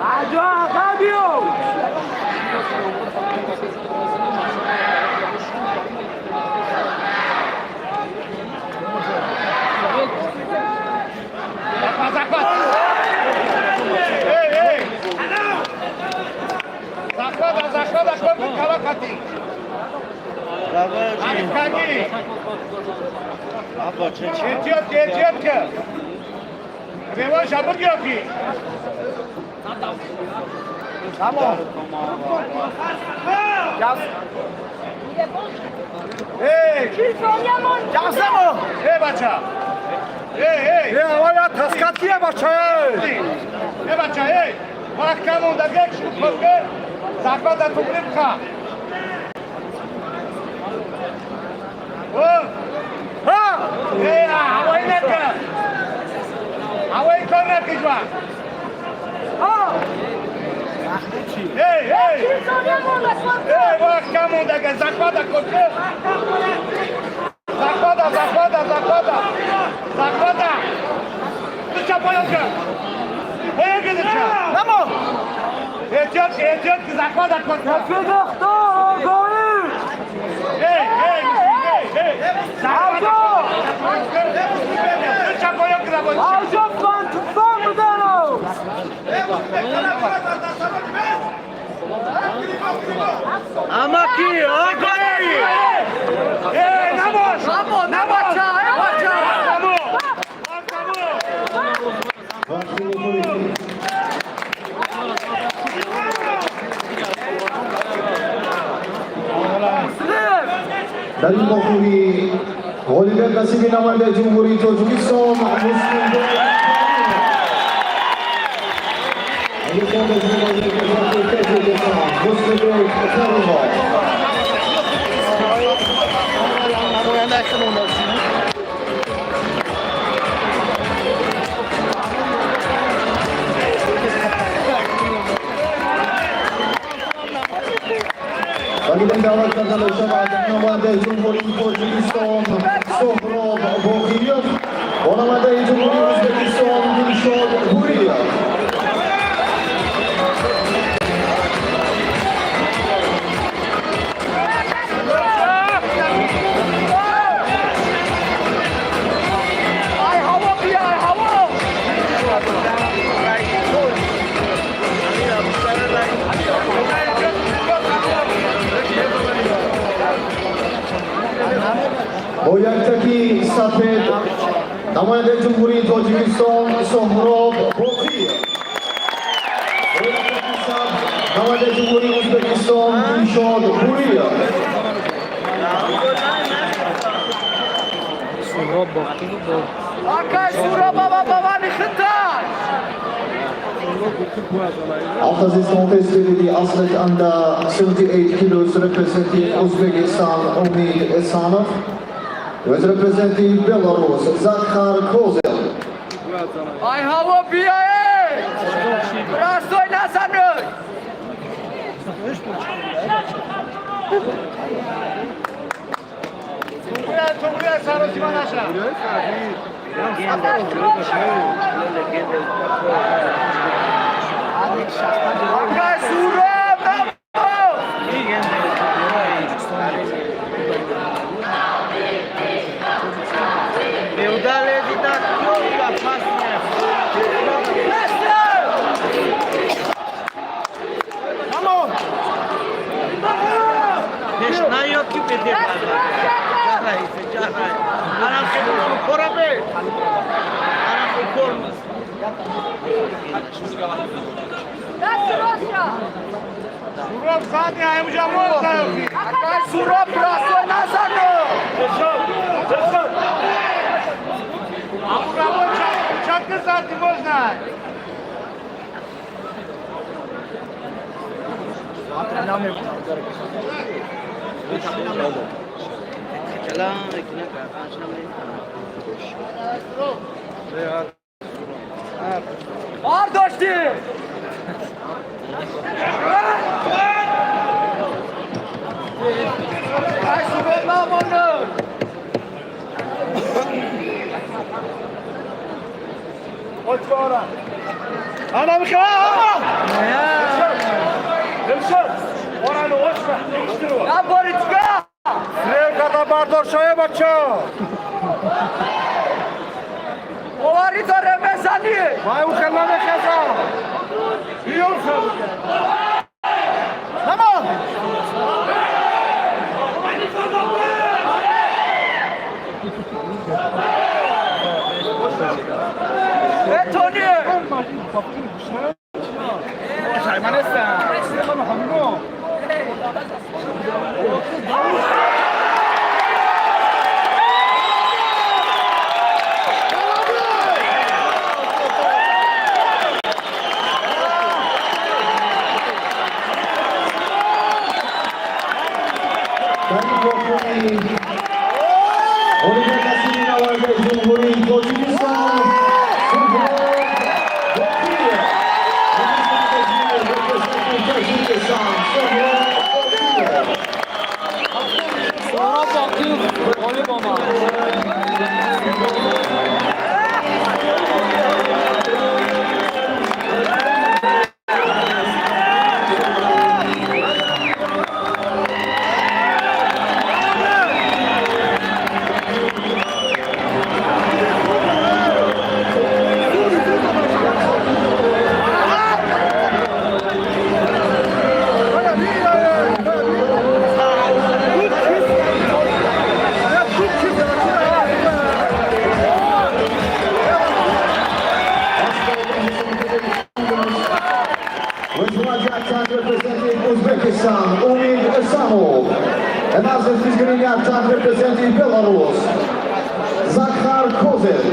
Аҷо Фабио. Захват, захват! Эй, эй! Захват, захват, захват, калақати. Арифкаги. Эҳтиёт, эҳтиёт кун. Реванш бигир. Тамом. Эй! Ҷасамо. Эй, бача! Эй, эй! Э, аввал таскат кия, бача? Эй, бача, эй! Вақт кам монда, гек шу кӯрге. Захвата туғри бха. О! Ҳа. Эй, ҳавои накун. Ҳавои кор накун ҳеҷ вақт. Ҳа. Эй, эй! Эй, вақт кам мондага, захвата кор. Захвата, захвата, захвата. Захвата. Дуча поён кар. Поён кар дуча. Намо! Эҳтиёт, эҳтиёт ки захвата кор. Огоҳӣ! Эй, эй, эй, эй. Захвата. Дуча поён кар. Аҷаб ман туфон будану! Амаки, огоҳӣ! Эй, набош! Намо, на бача, э бача! Камо! Камо! Вақти вохӯрӣ дар ин вохӯрӣ ғолибият насиби намояндаи Ҷумҳурии Тоҷикистон Муслимбек Каримов. Муслимбек Каримов. Валидайн даъват карда мешавад намояндаи Ҷумҳурии Тоҷикистон Соҳроб Боқиев бо намояндаи Ҷумҳурии Ӯзбекистон Дилшод Буриев. Ай ҳаво бия, ай ҳаво! Бо яктаки сафед намояндаи Ҷумҳурии Тоҷикистон Соҳроб Боқиев, бо яктаки сабз намояндаи Ҷумҳурии Ӯзбекистон Дилшод Буриев. Суҳроб Боқиев бо Акай Суроб баба бабани хитай! After this contest, the athlete under 78 kilos representing Uzbekistan Umid Esanov was representing Belarus Zakhar Kozel. Ай ҳаво бия, э! Растой назанӯй! Туғрия, саросима наша. Акай Суроб, намо! Беудале дида кёра пас Намо! пеш наёд ки беде. Арам хеле коробе. Арам кор. Суроб сади аймуҷа моза. Акай Суроб растой назанӯй! Аму рабо чатка сати можно. Бардоштӣ! Ай Суроб намонӯй! Ана михаа! Дилшод! Орано ошма, иштиро. На боричка! Срев бардор шая бача. Боварӣ дорем мезанӣ! Вай у хел намехеза. Биёр хел. Намо! Э Тони! Дар ин вохӯрӣ ғолибият насиби намояндаи Ҷумҳурии Тоҷикистон Суҳроб Боқиев. Yaktak representing Belarus, Zakhar Kozel.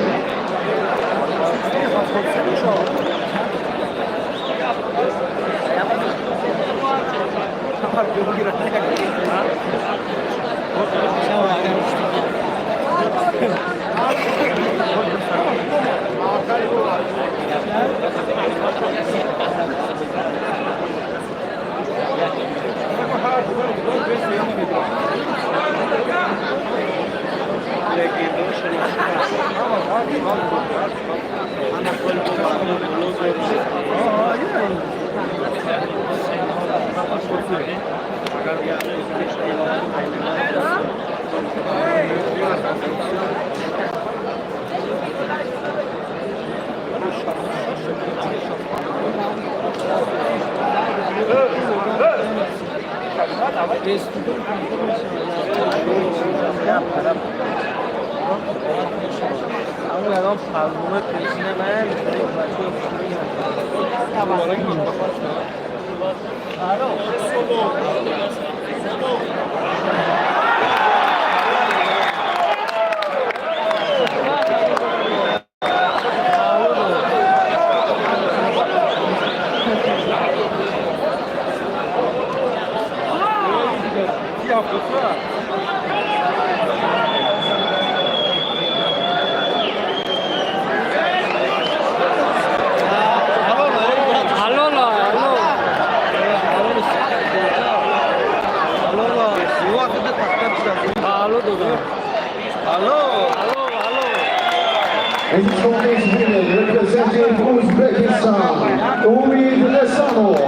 In this contest winner representing Uzbekistan, Umid Esanov.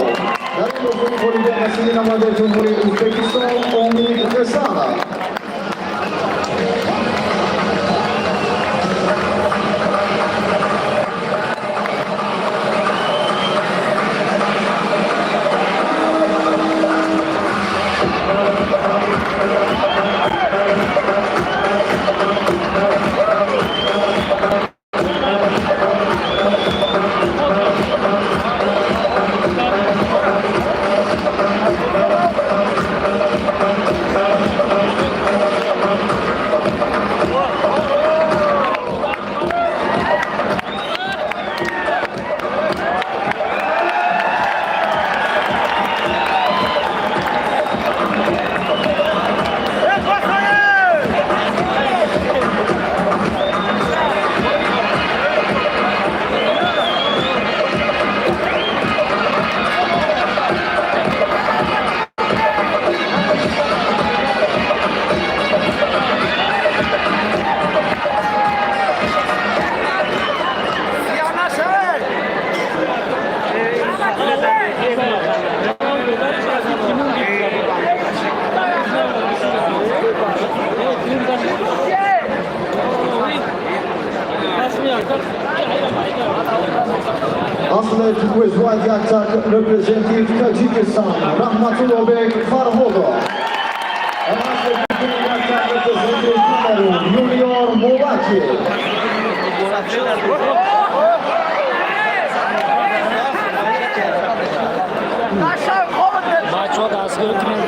Дар ин бозии ғолиби аслии намояндаи Ҷумҳурии Ӯзбекистон Умид Эсанов. Athlete with white yaktak representing Tajikistan, Rahmatullohbek Farhodov. And athlete with green yaktak representing Cameroon, Junior Mowachi. Бачаҳо, дастгирӣ кунед.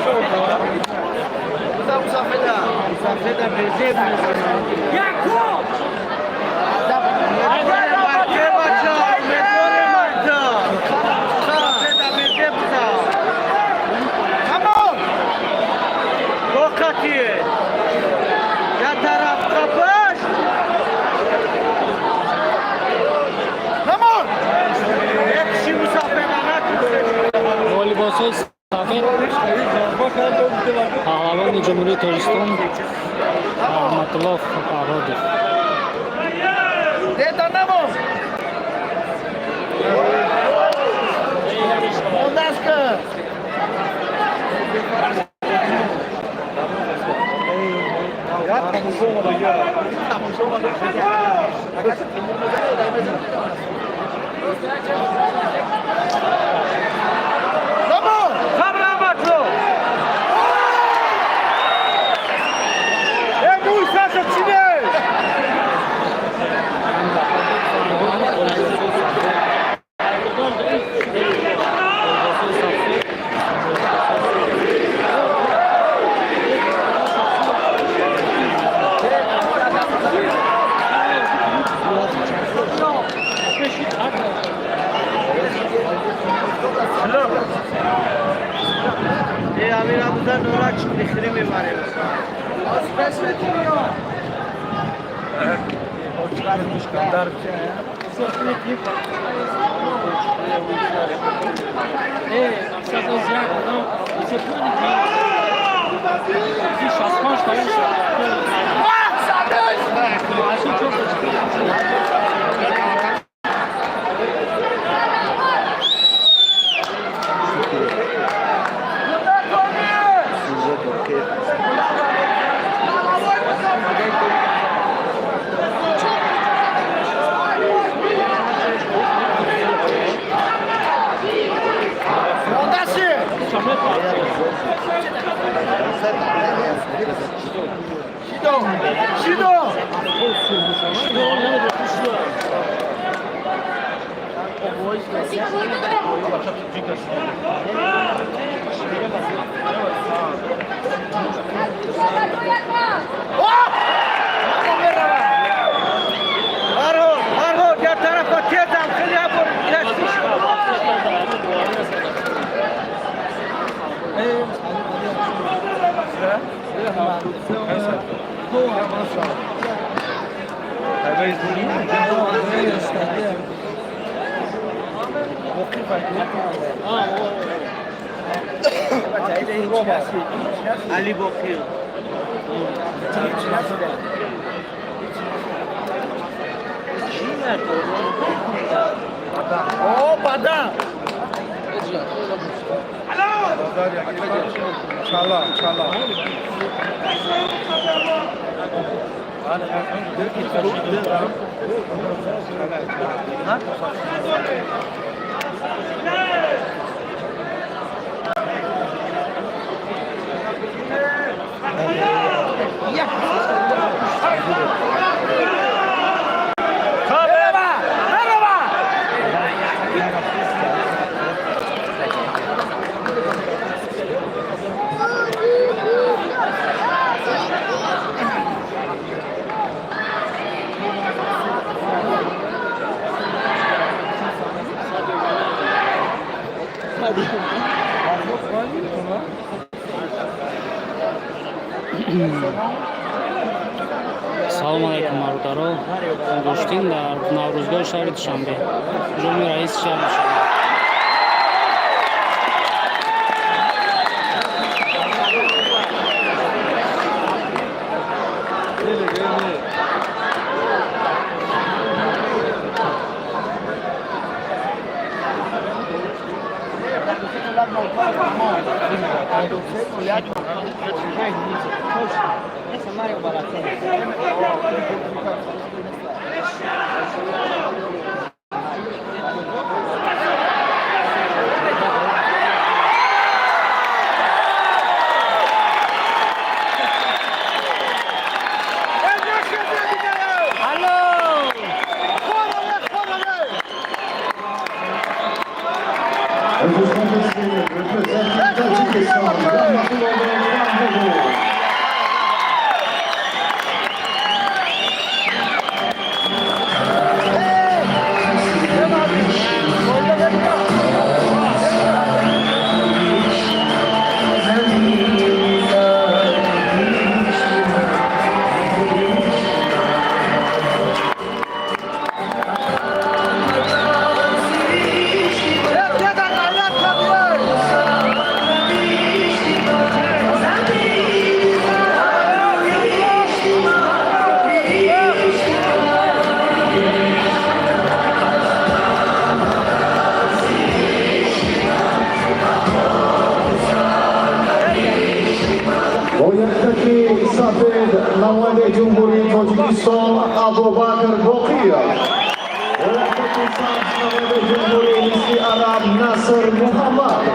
Либосҳои сафед паҳлавони Ҷумҳурии Тоҷикистон Раҳматулло Фарҳодов. Деда намо! Мондаска! علی باقی. Салом алейкум, бародаро. Гӯштин дар Наврӯзгоҳи шаҳри Душанбе, ҷоми раиси шаҳри Душанбе. Representing Tajikistan, Rahmatullah Rahmatullah. Бо яктаки сафед намояндаи Ҷумҳурии Тоҷикистон Абубакр Боқиев. Бо яктаки сабз намояндаи Ҷумҳурии Мисли Араб Наср Муҳаммад.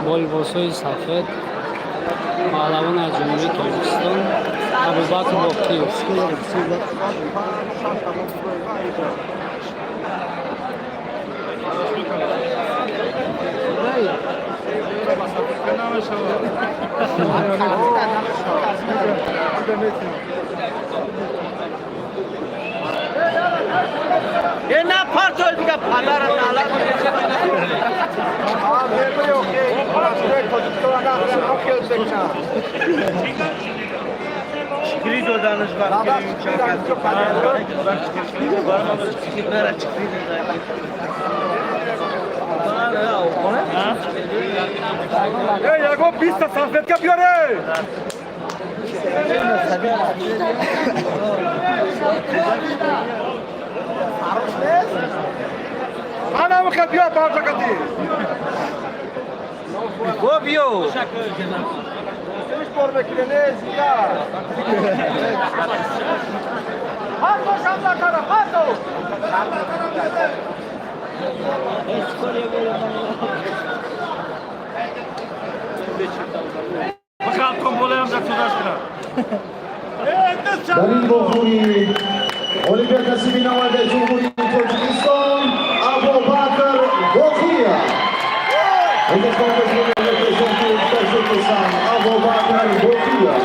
Бо либосҳои сафед паҳлавон аз Ҷумҳурии Тоҷикистон Абубакр Боқиев. Эй, яго 20 та салфетка биёре! Ана мехоҳад биёр барҷакати. Бо биё. Дар ин вохӯрӣ ғолибият насиби намояндаи Ҷумҳурии Тоҷикистон Абубакр Боқиев. In this competition, representing Tajikistan, Abubakar Boqiev.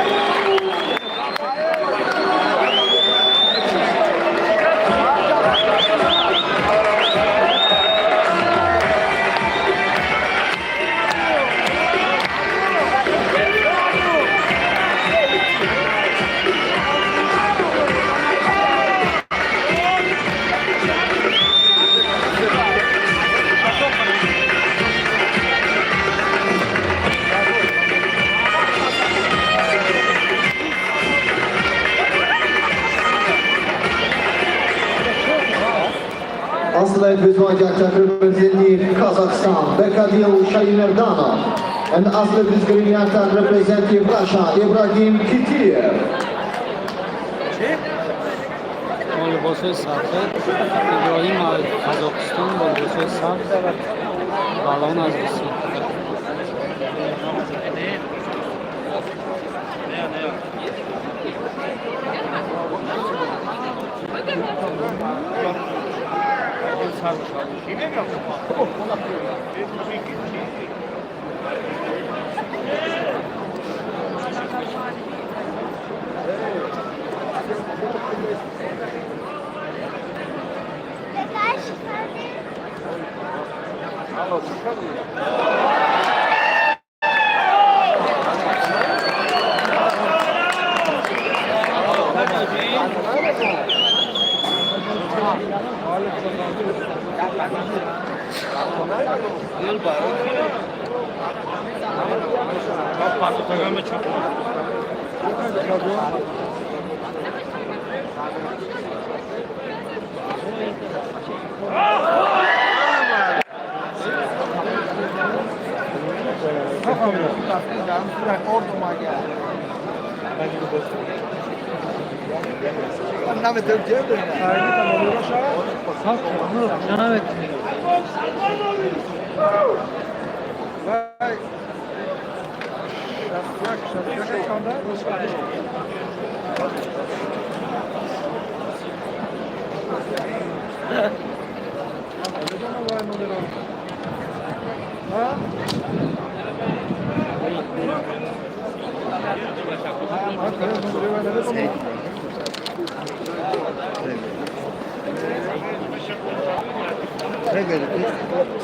Athlete with white representing Kazakhstan, Bekadil Shaimerdanov. And athlete with green yakta representing Russia, Ibrahim Kitiev. Бо либосҳои сафед Иброҳим аз Қазоқистон, бо либосҳои сабз паҳлавон аз Русия.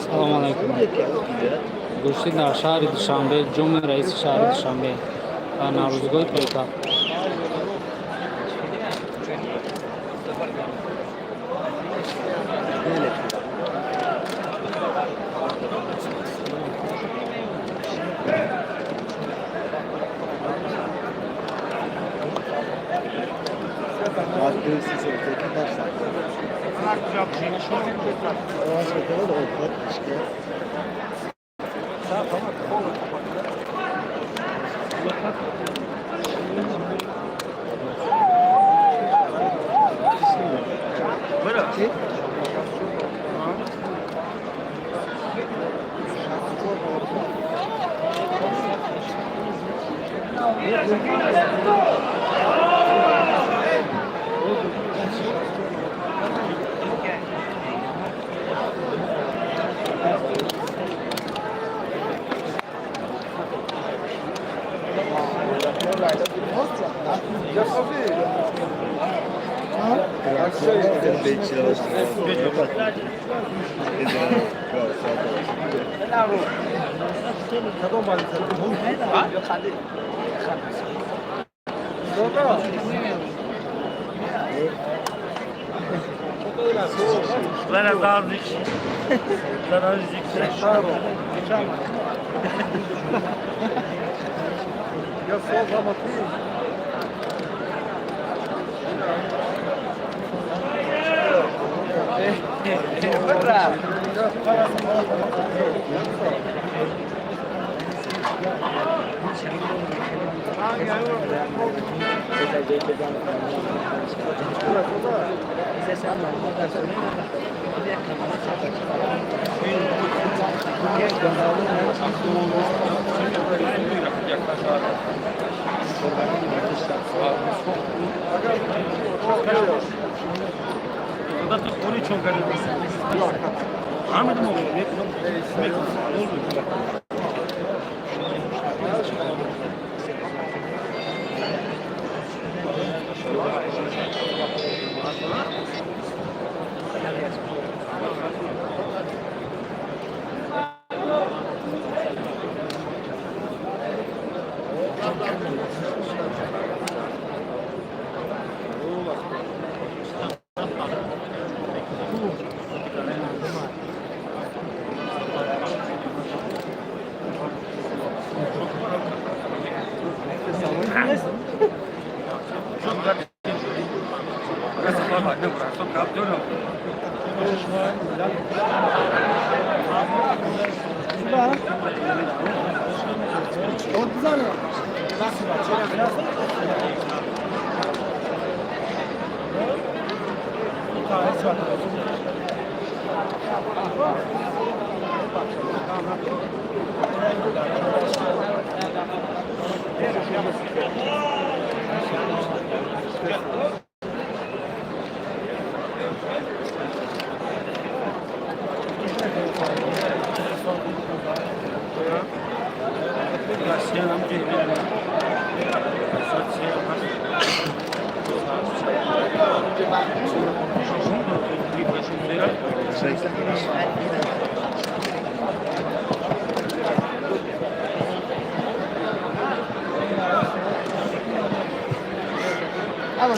Салому алайкум. Гӯштӣ дар шаҳри Душанбе, ҷоми раиси шаҳри Душанбе ва Наврӯзгоҳи пойтахт. And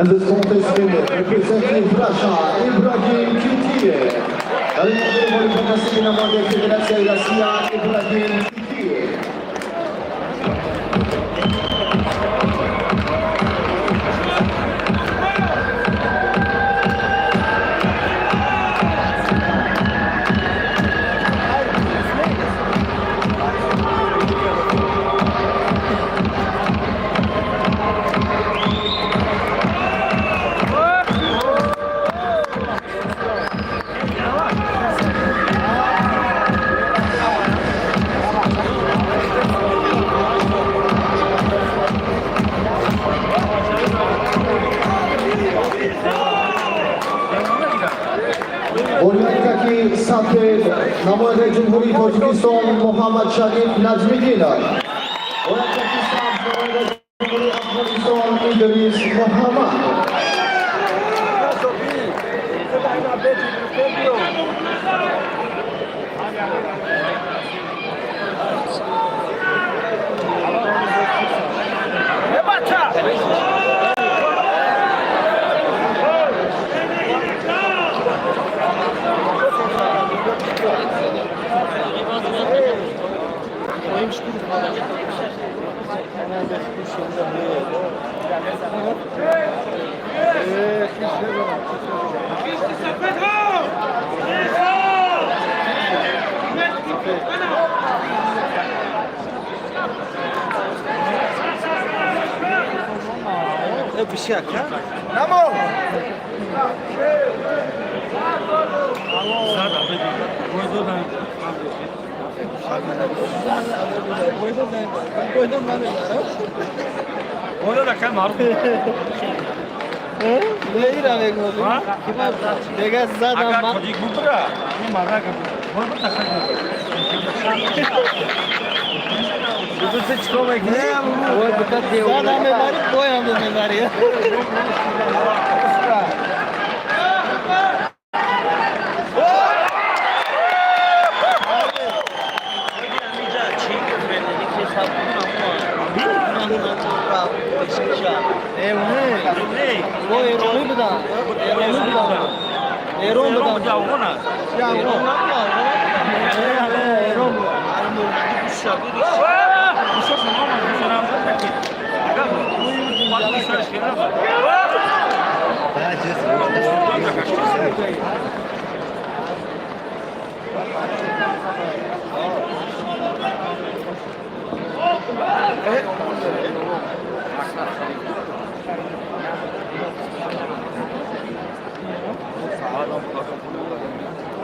this contest winner, representing Russia, Ibrahim Kitiev. Дар ин муқобили ғолиб касби намояндаи Федератсияи Россия Ибраҳим Китиев. Бо якаки сафед намояндаи Ҷумҳурии Тоҷикистон Муҳаммад Шариф Наҷмиддинов. Бо якаки сабз намояндаи Ҷумҳурии Афғонистон Идрис Муҳаммад.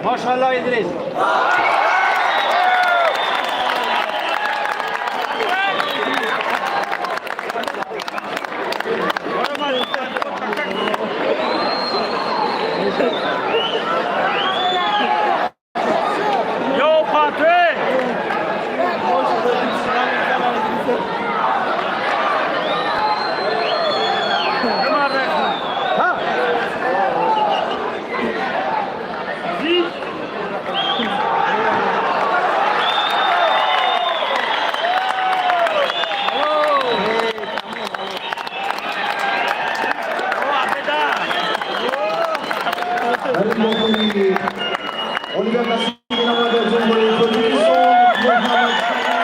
Maşallah İdris. Yo Patrick! Дар ин вохӯрӣ ғолиби касби намояндаи Ҷумҳурии Тоҷикистон Муҳаммад Шариф.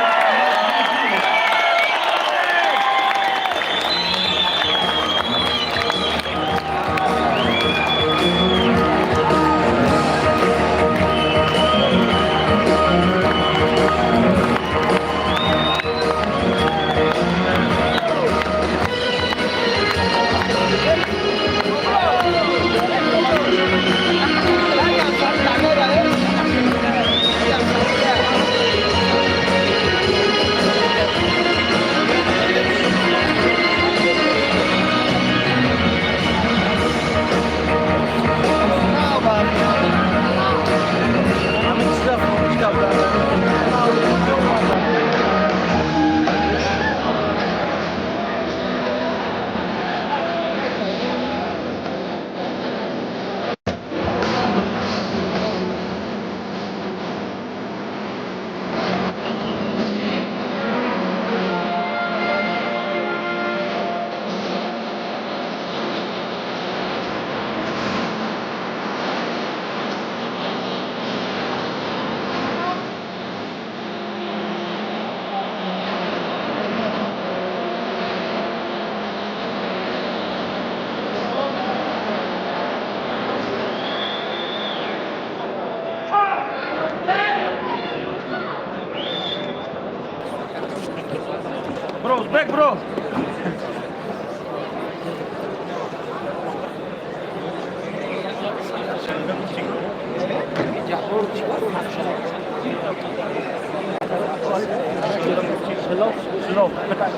Бек, бро.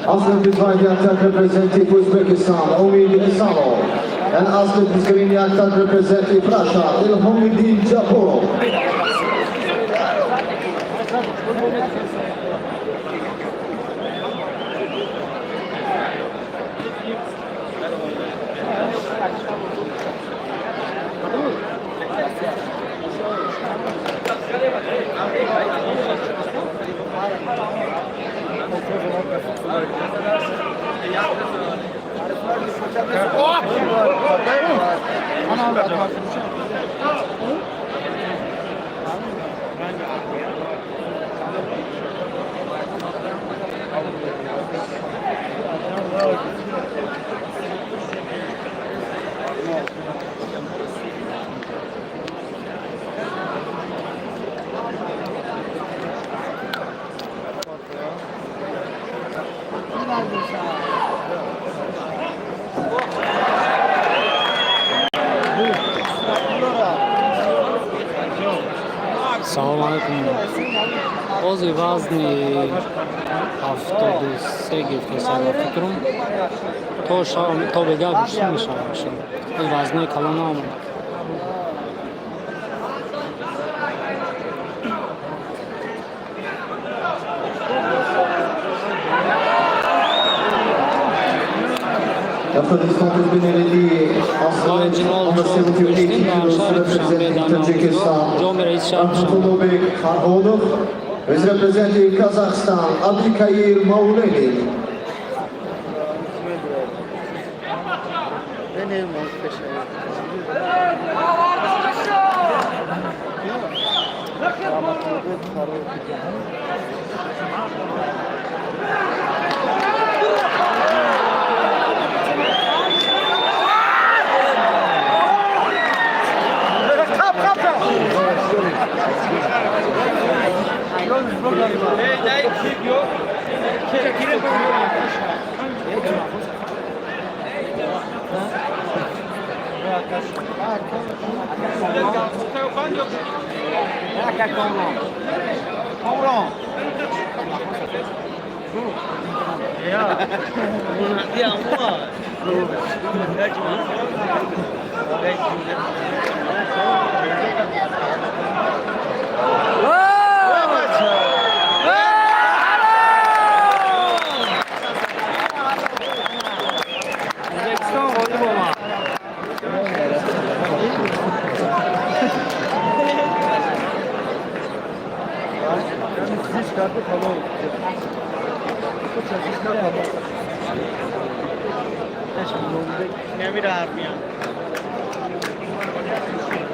Athlete with white yaktak representing Uzbekistan, Omid Esanov. And athlete with green yaktak representing Russia, Ilhomiddin Jaborov. Салом алейкум. Бози вазни 73 гирифтаса, ба фикрам, то шав то бега гӯштӣ мешавад. Боз вазнои калон наомад. After this contest been the athlete on the 78 kilos representing Tajikistan, Rahmatulloh Farhodov, is representing Kazakhstan, Abdikair Maulenin. Ӯзбекистон ғолиб омад.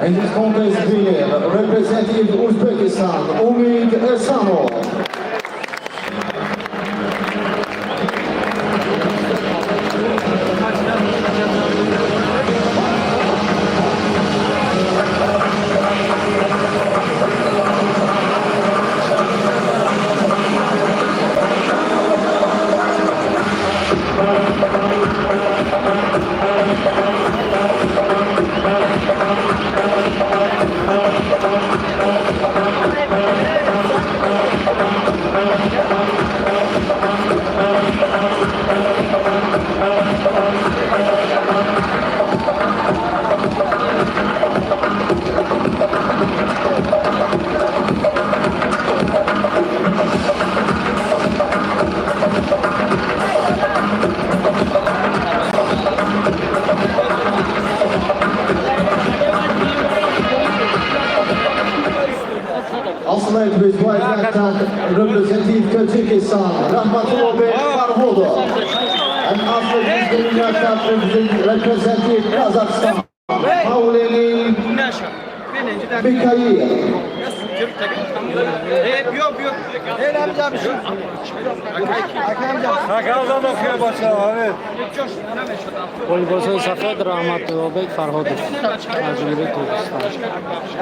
In this contest winner, representing Uzbekistan, Umid Esanov. Athlete with white yaktak representing Tajikistan, Rahmatullah Farhodov. And athlete with green yaktak representing Kazakhstan, Maulenin Mikhail. Бо либосҳои сафед Раҳматуллобек Фарҳодов аз Ҷумҳурии Тоҷикистон.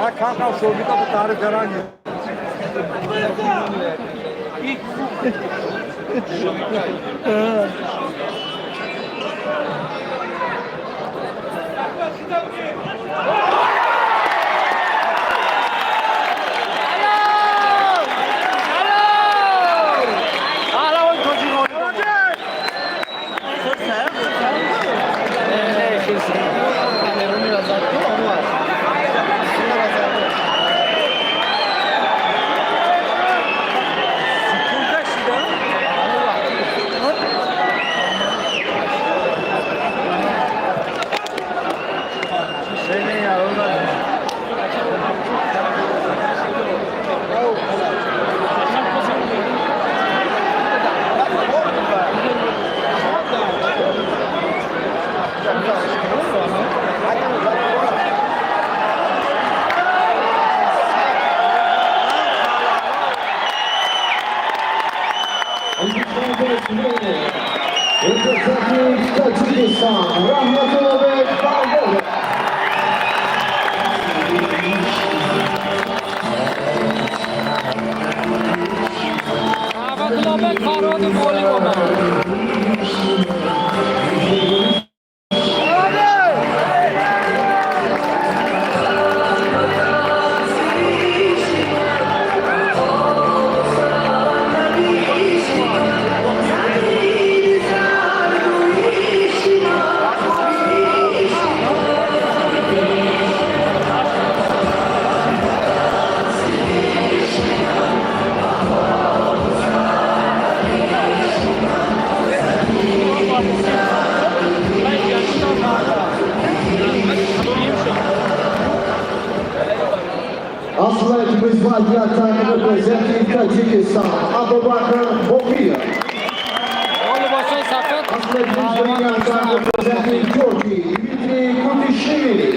Як камкам шогирда ба таъриф гаранги. Representing Tajikistan, Rahmatullah Farhod. Rahmatullah Farhod ғолиб омад. Athlete with Vadiatan representing Tajikistan, Abubakar Bokir. Бо либосҳои сафед Athlete with Vadiatan representing Georgia, Dmitry Kutishvili.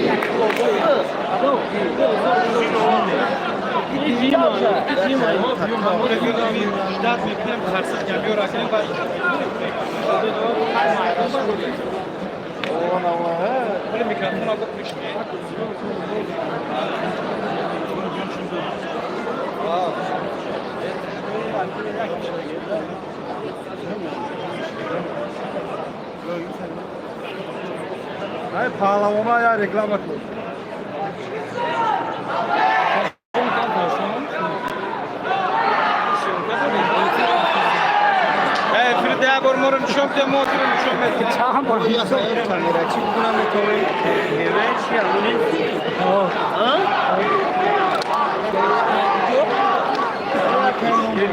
Ай паҳлавона я реклама кун. Чанд бор? Камерачи бикунам метавонем. Чи амони?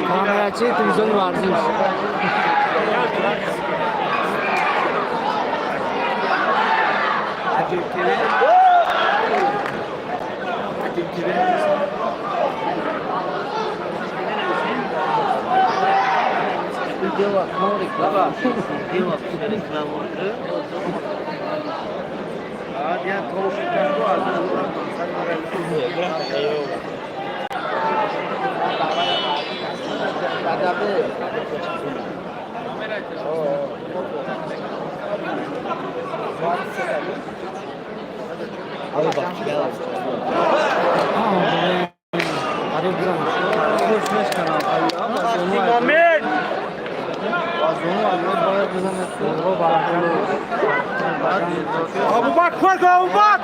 Камерачи телевизиони варзиш. Аҷиб ТВ. Аҷиб ТВ. Баба, дело реклама. А, я тоже Қариб бирам. Момент! Абубакр, кор кун, Абубакр!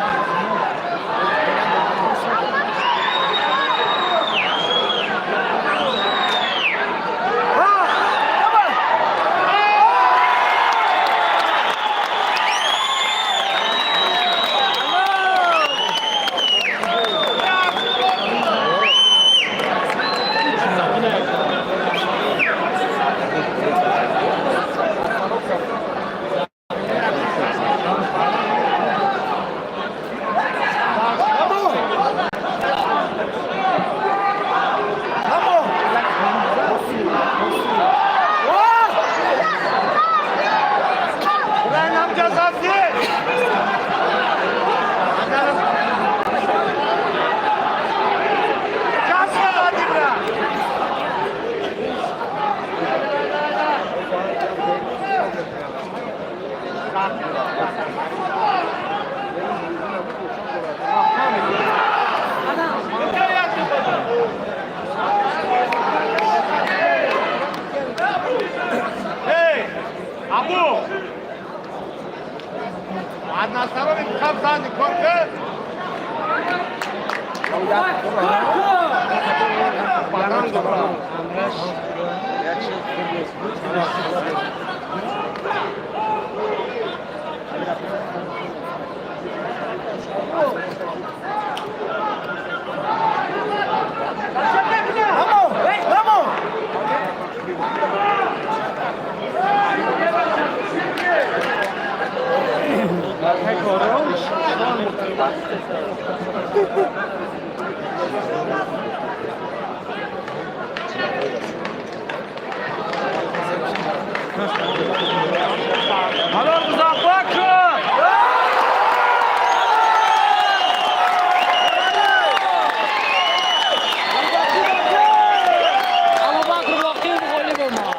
Абубакр Боқиев ғолиб омад.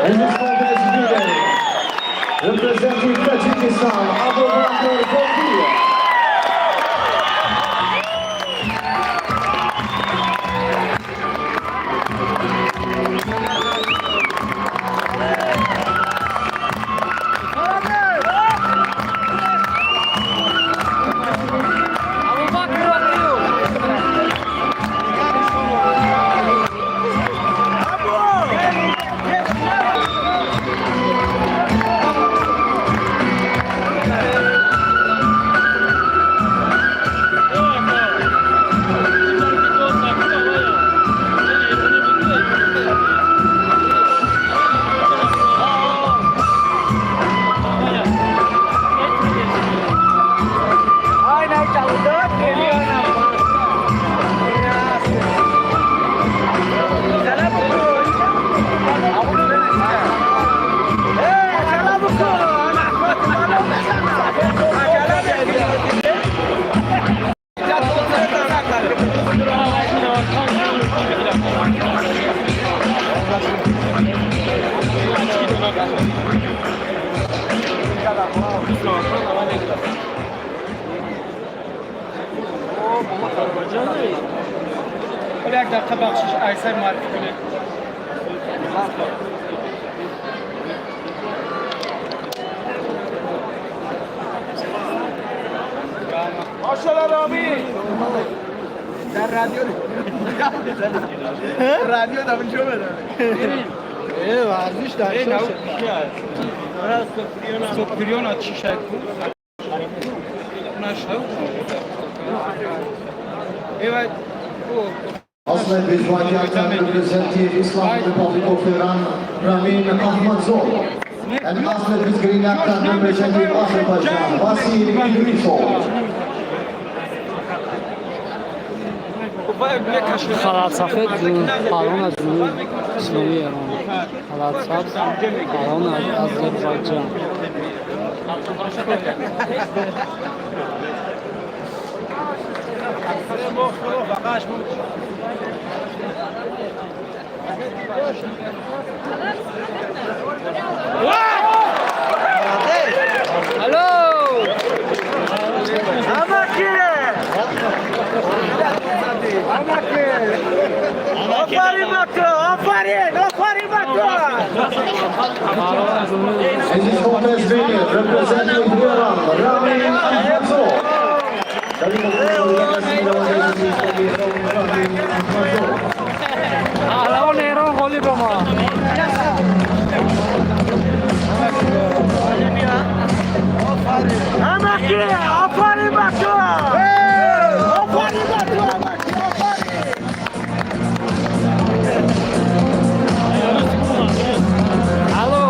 In this contest winner, representing Tajikistan, Abubakar Boqiev. Абубакр Боқиев. Як дақиқа бахшиш, айсай муаррифӣ кунед. ماشاءالله رامی در رادیو رادیو دم جو بده. ورزش در Сопириона чӣ шайку? Нашав. Эвай. Athlete with white yaktan representing Islamic Republic of Iran, Ramin Ahmadzov. And athlete with green yaktan representing Azerbaijan, Vasil Idrisov. Халатсафед паҳлавон аз Ҷумҳурии Исломии Эрон, халатсабз паҳлавон аз Озарбойҷон. Алло! Амакире! آفرین بچه، آفرین، آفرین بچه. Паҳлавон аз Ҷумҳурии In this contest winner, representing Iran, Ramin Ahmadzov. Дар ин муқобила Ramin Ahmadzov. Паҳлавони Эрон ғолиб омад. Амакире, آفرین بچه، آفرین بچه، آفرین. Алло!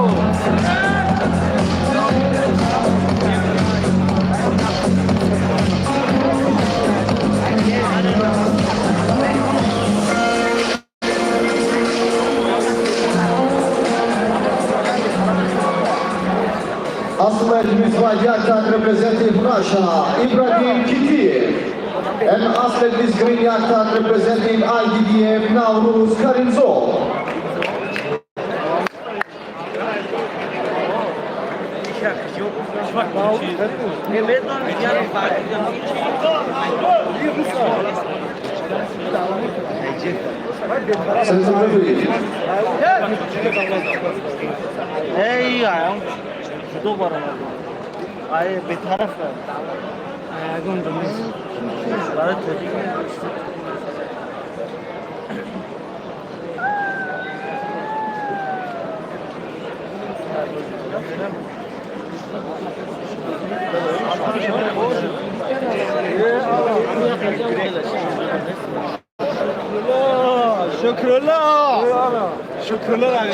Athlete with white yaktan representing Russia, Ibrahim Kitiev. And athlete with green yaktan representing IDDF, Navruz Karimzov. Ey ayağım judo var ama. Ay betaraf. Ягон ҷо нест. Барои тоҷик. Şükürler. Şükürler.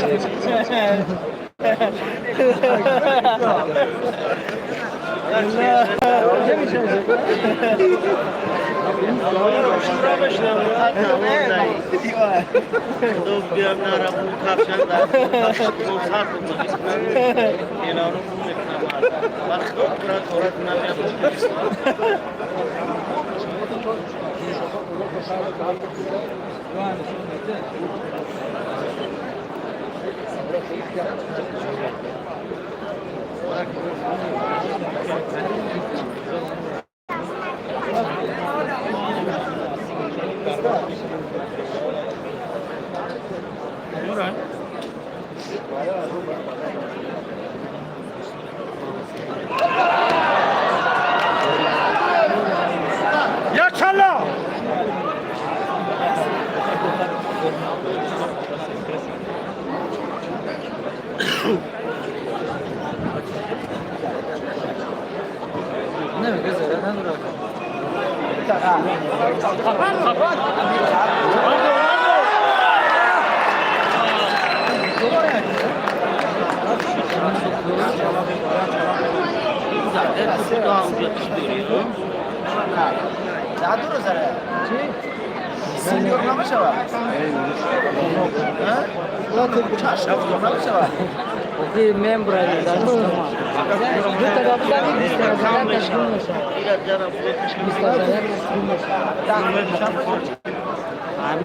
Ya çalla!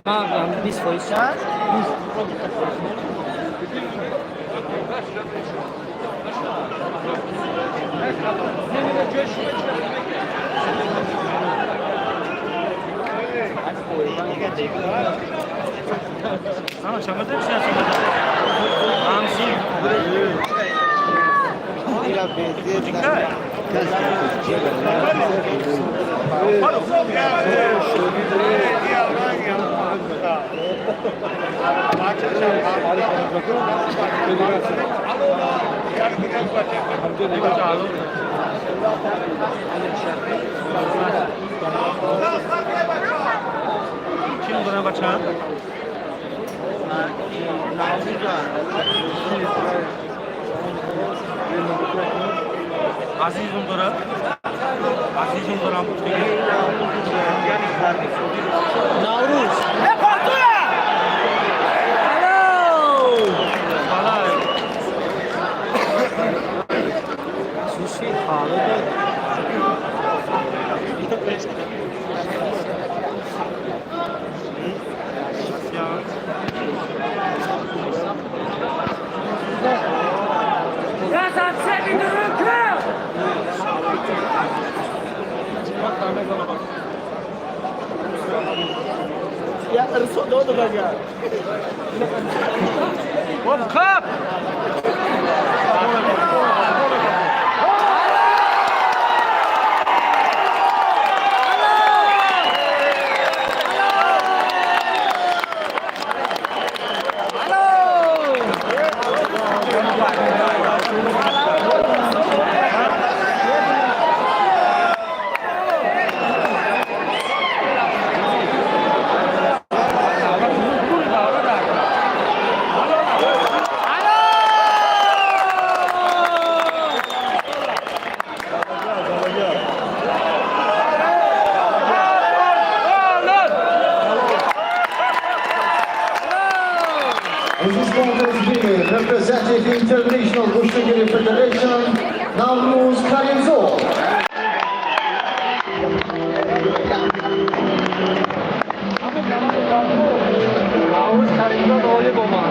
Ма 20%. This contest winner, representing the International Gushtigiri Federation, Navruz Karimzov. Наврӯз Каримзод ғолиб омад.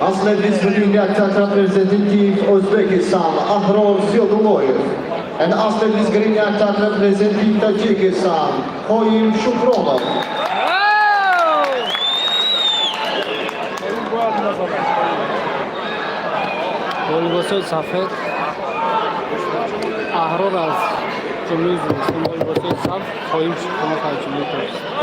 Athlete with green yaktar representative Uzbekistan, Ahror Ziyodullayev. And athlete with green yaktar representing Tajikistan, Qoyim Shukronov. Бо либосҳои сафед Аҳрор аз Ҷумҳурии Ӯзбекистон, бо либосҳои сабз Қоим Шукронов аз Ҷумҳурии Тоҷикистон.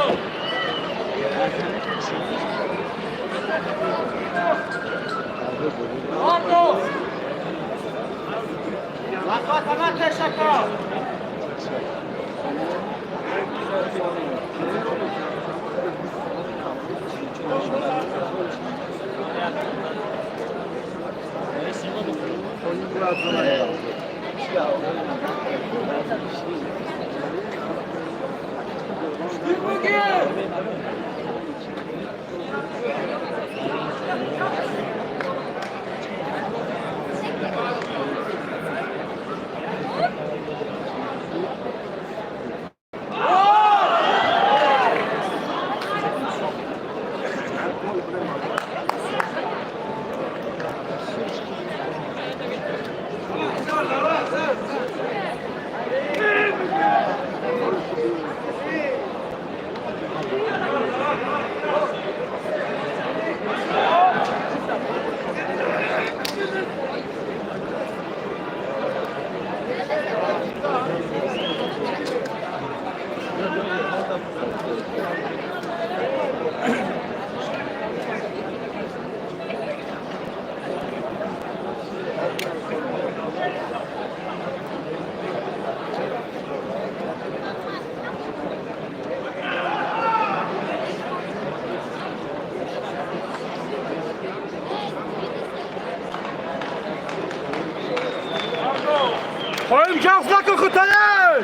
Qoyim, ҷафс накун худта, ey!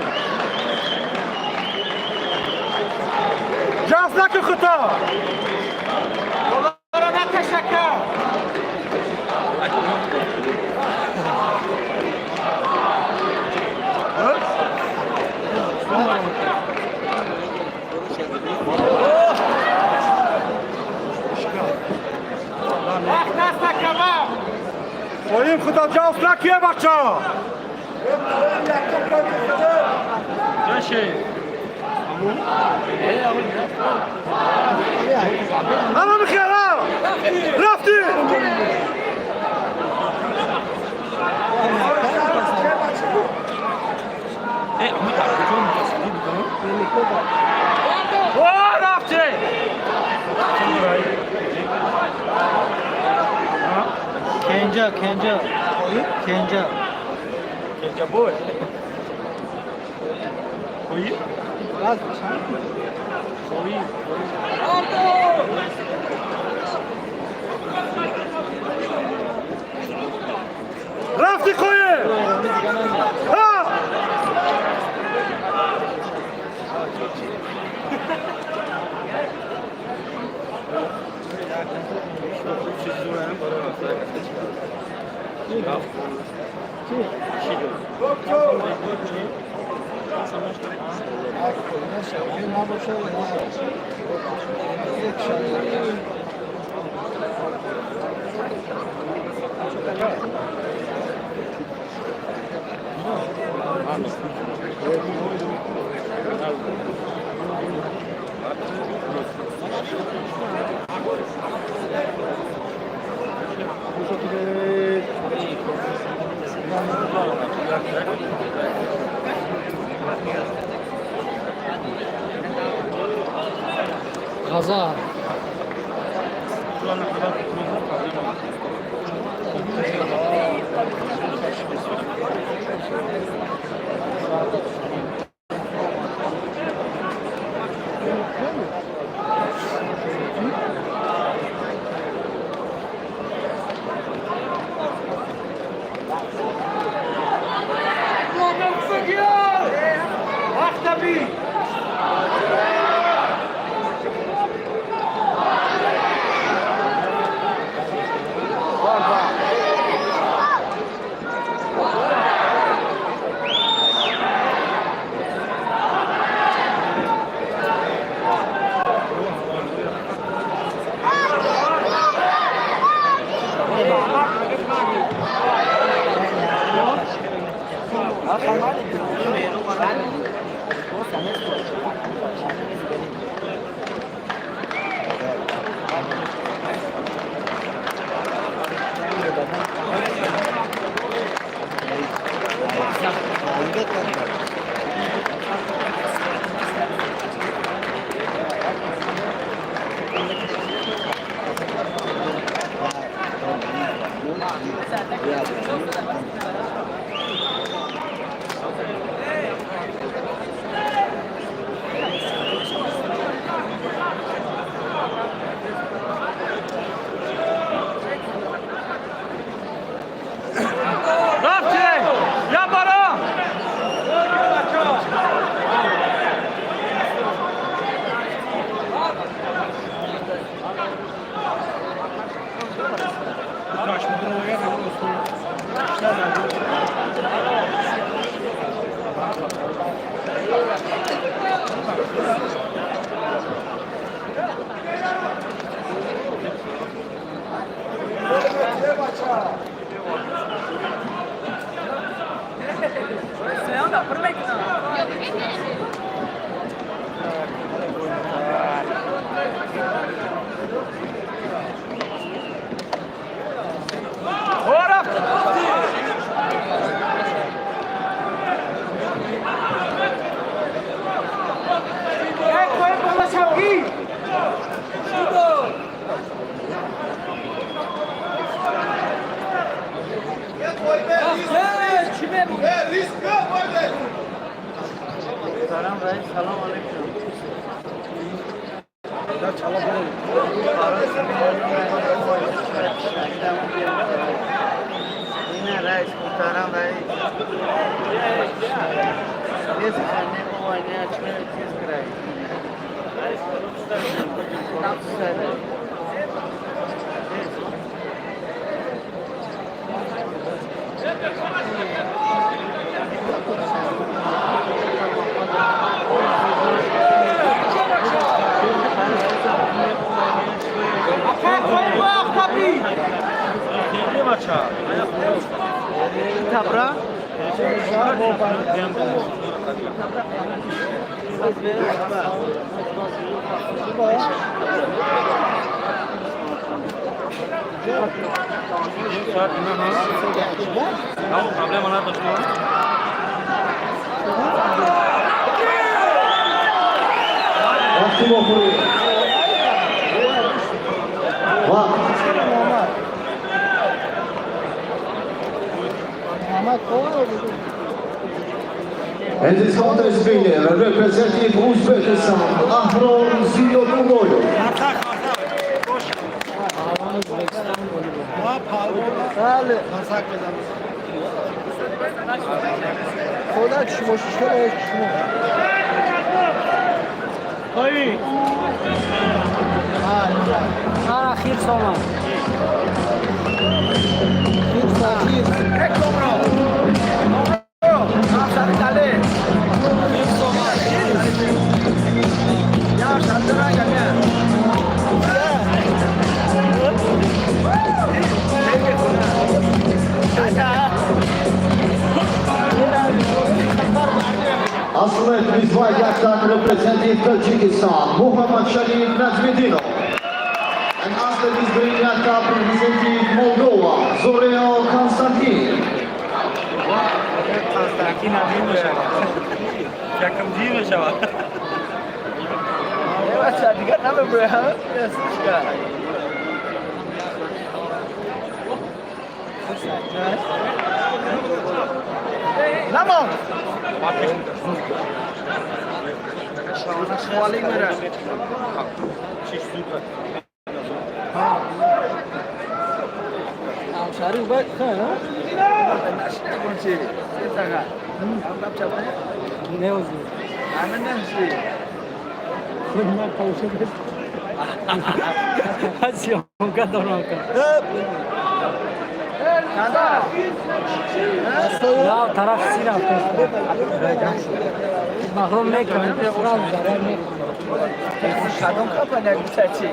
Ҷафс накун худта! Болоро наташака. Вақт аст, акава. Qoyim, худта ҷафс накун, ey бача! Ана михера! Рафтӣ! О, рафтӣ! Кенҷа, Кенҷа, Кенҷа. Кенҷа бой. Qoyim? Qoyim. Рафтӣ, Қоим! Ҳа! Ғазал. Вақта би. Вақти вохӯрӣ. Вақт. And this contest winner, representing Uzbekistan, Ahror Ziyodulloyev. Паҳлавони Ӯзбекистон ғолиб. بله. خدا چی باشه چرا شما Ара хирс омад. خیر خیر. Хирс омад. Хирс. Aslet Mizvayaktan representing Tajikistan, Muhammad Sharif Najmiddinov. And Aslet Izbrinjaka representing Moldova, Zoreo Konstantin. Якам дир мешавад. بچه دیگه نمیبره ها. نمان. خالی میره. همشهری باید خیلی نشینه کنچی. Не узбек. همه نمیشی. Ман тамошо съёмка дорам. На тараф си рафт. Маҳрум мекунем, сразу зарар мекунем. کدام کمپانی چی؟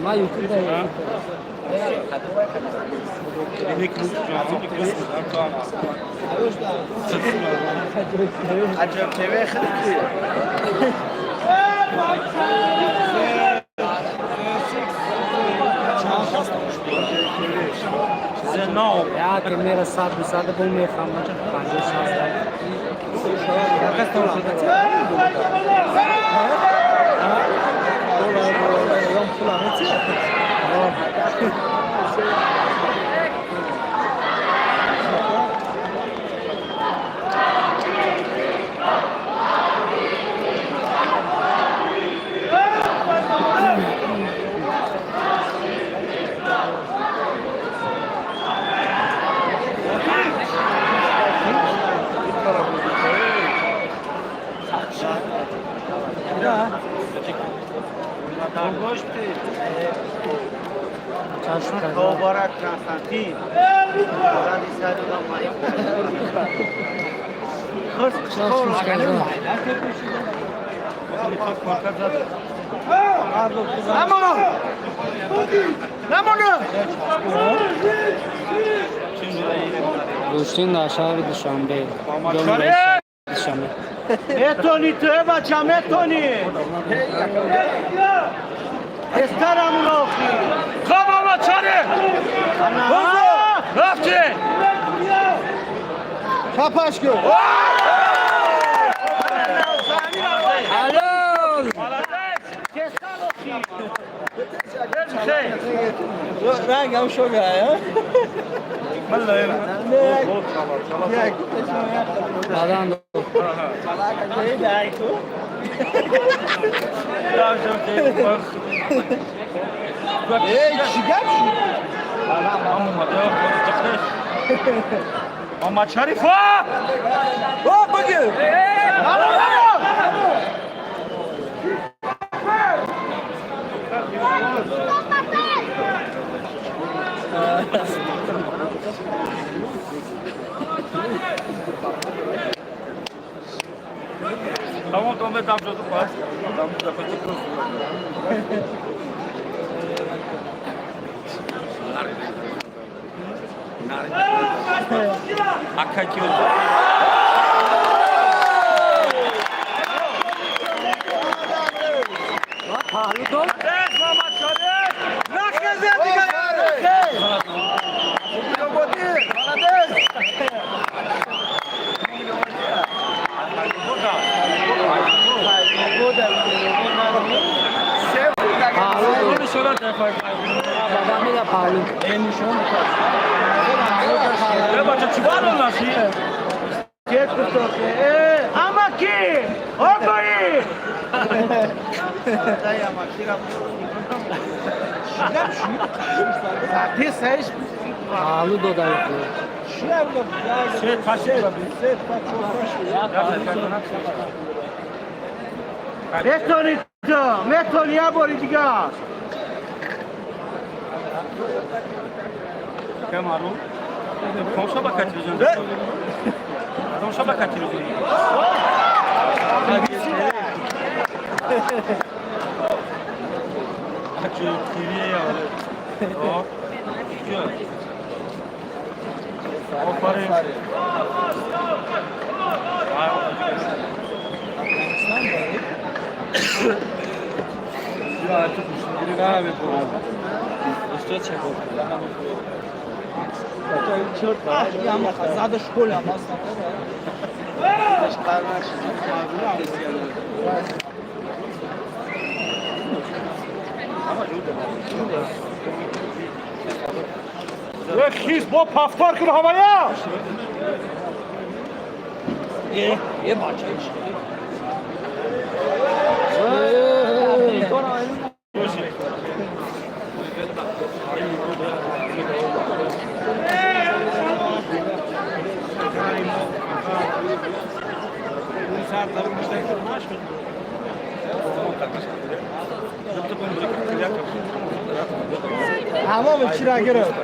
Ма ютуб да. عجب تیوه خیلی. Як мера 100 200 бо мехам, 50 60. مبارک کنستانتین. Гӯштин дар шаҳри Душанбе. Душанбе. Метони ту, э бача, метони. Тезтарам охи. Хоб Мамадшариф! Рафти! Чапаш кун. Алло! Рангам шога, а? Бадан. Эй, чӣ гап шуд? Мамадшарифа! О, бигир! Тамом, том дам шуд пас. Дам шуд. Ака ки Баба мега паҳлу. Амаки! Огои! Паҳлу дода. Метони ту, метони я бори дигар. Камару. Тамошо ба телевизион. Тамошо ба телевизион. Ачи ТВ я. О. Чё? Офарин. Хис бо повтор кун ҳавая! Тамоми чира гирифт.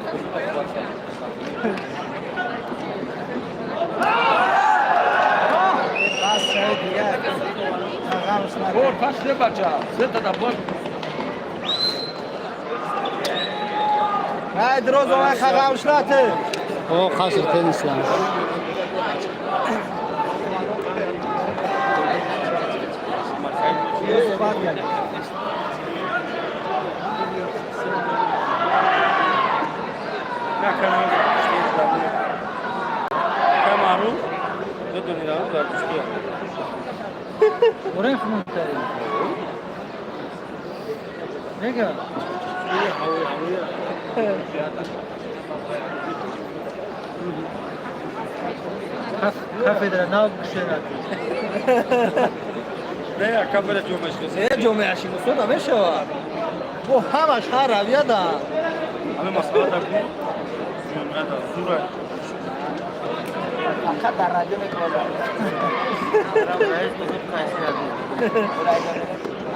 Бас шояд дигар. Ғамш накун. Бор пас се бача. Се та да бор. Ай, дроз омай хағамш нате. О, қаср теннислам. Камару. Додони ра дар тушки. Орен хунуктарин. Мега. Кафедра нав кушерад. Не, кафедра ҷомеа шиносӣ. Э, ҷомеа шиносо намешавад. Бо ҳамаш ҳар равия да. Ҳамин масъала дар ҷомеа да зура. Фақат дар радио мекунад.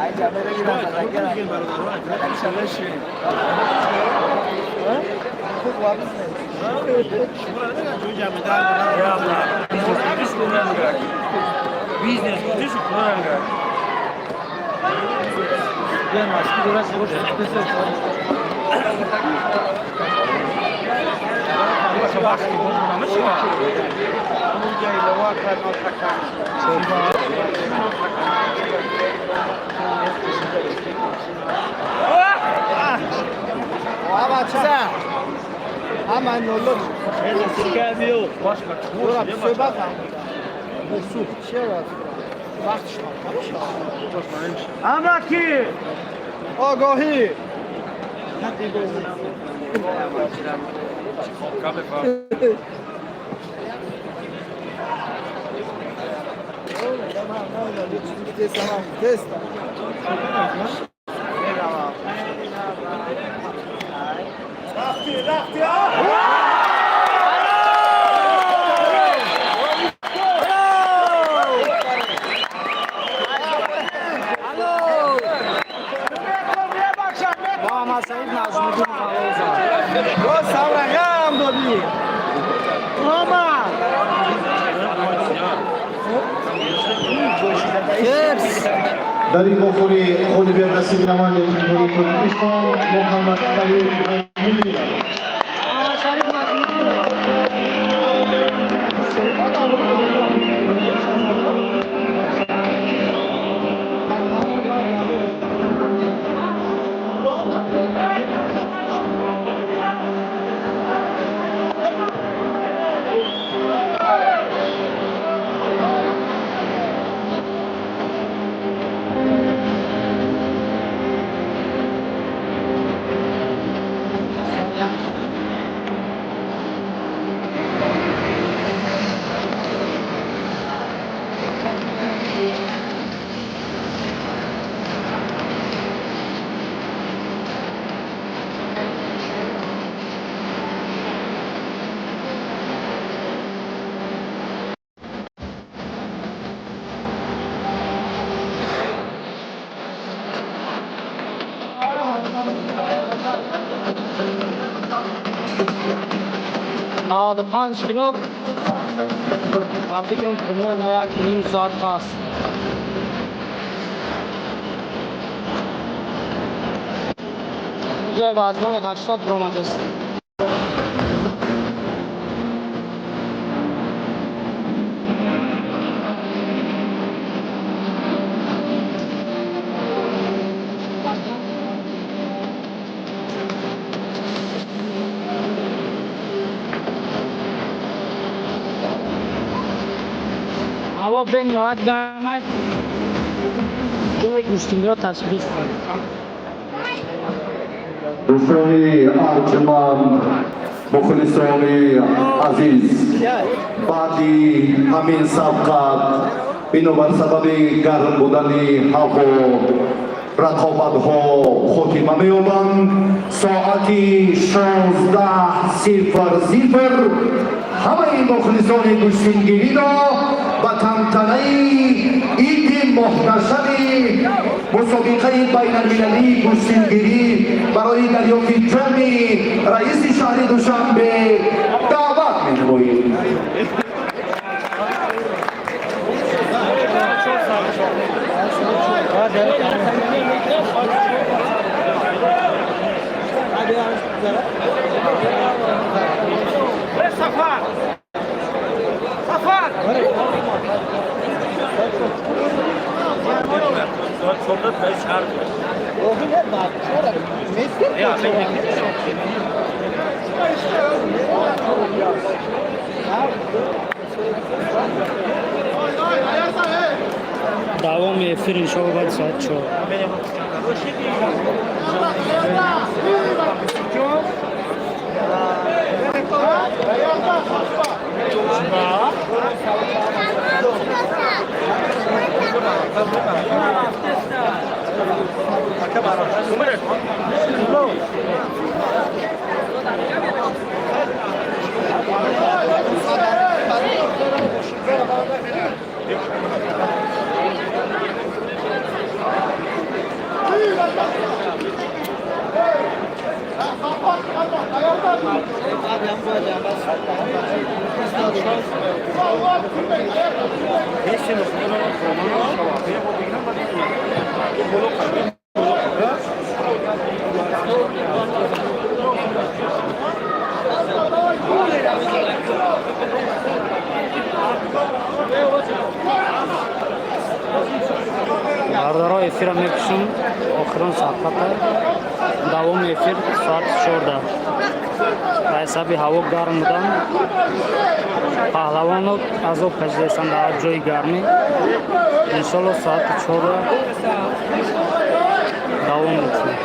Ай ҷамеа гирам, Бизнес, бизнес, Биан маски дорад, бош песо. Ама ноло. Амаки! Огоҳӣ. Рафти, рафти, а! Муҳаммад Саид Наҷмуддин Фароза. Боз саврағам додӣ. Мама! Дар ин вохӯрӣ ғолибият насиби намояндаи Ҷумҳурии Тоҷикистон Муҳаммад Шариф Муминов. Муҳаммад Шариф Наҷмуддинов. 95 кило ва фикр мекунам як ним соат пас. Ҷои вазнои 80 баромадааст. Ҳаво бениҳоят гарм аст. Ҷои гӯштингиро ташхис. Дӯстони арҷманд, мухлисони азиз, баъди ҳамин сабқат бинобар сабаби гарм будани ҳаво рақобатҳо хотима меёбанд. Соати 16:00 ҳамаи мухлисони гӯштингириро ба тантанаи иди муҳташами мусобиқаи байналмилалии гӯштингирӣ барои дарёфти ҷоми раиси шаҳри Душанбе даъват менамоем. Сафар! Сафар! Давоми эфир иншоалло баъди соати 4. Бародаро, эфира мекушем, охирон сабқата. Давоми эфир соати 14. Ба ҳисаби ҳаво гарм будан, паҳлавоно азоб кашидаистанд дар ҷои гармӣ. Иншолло, соати 4 давом мекунем.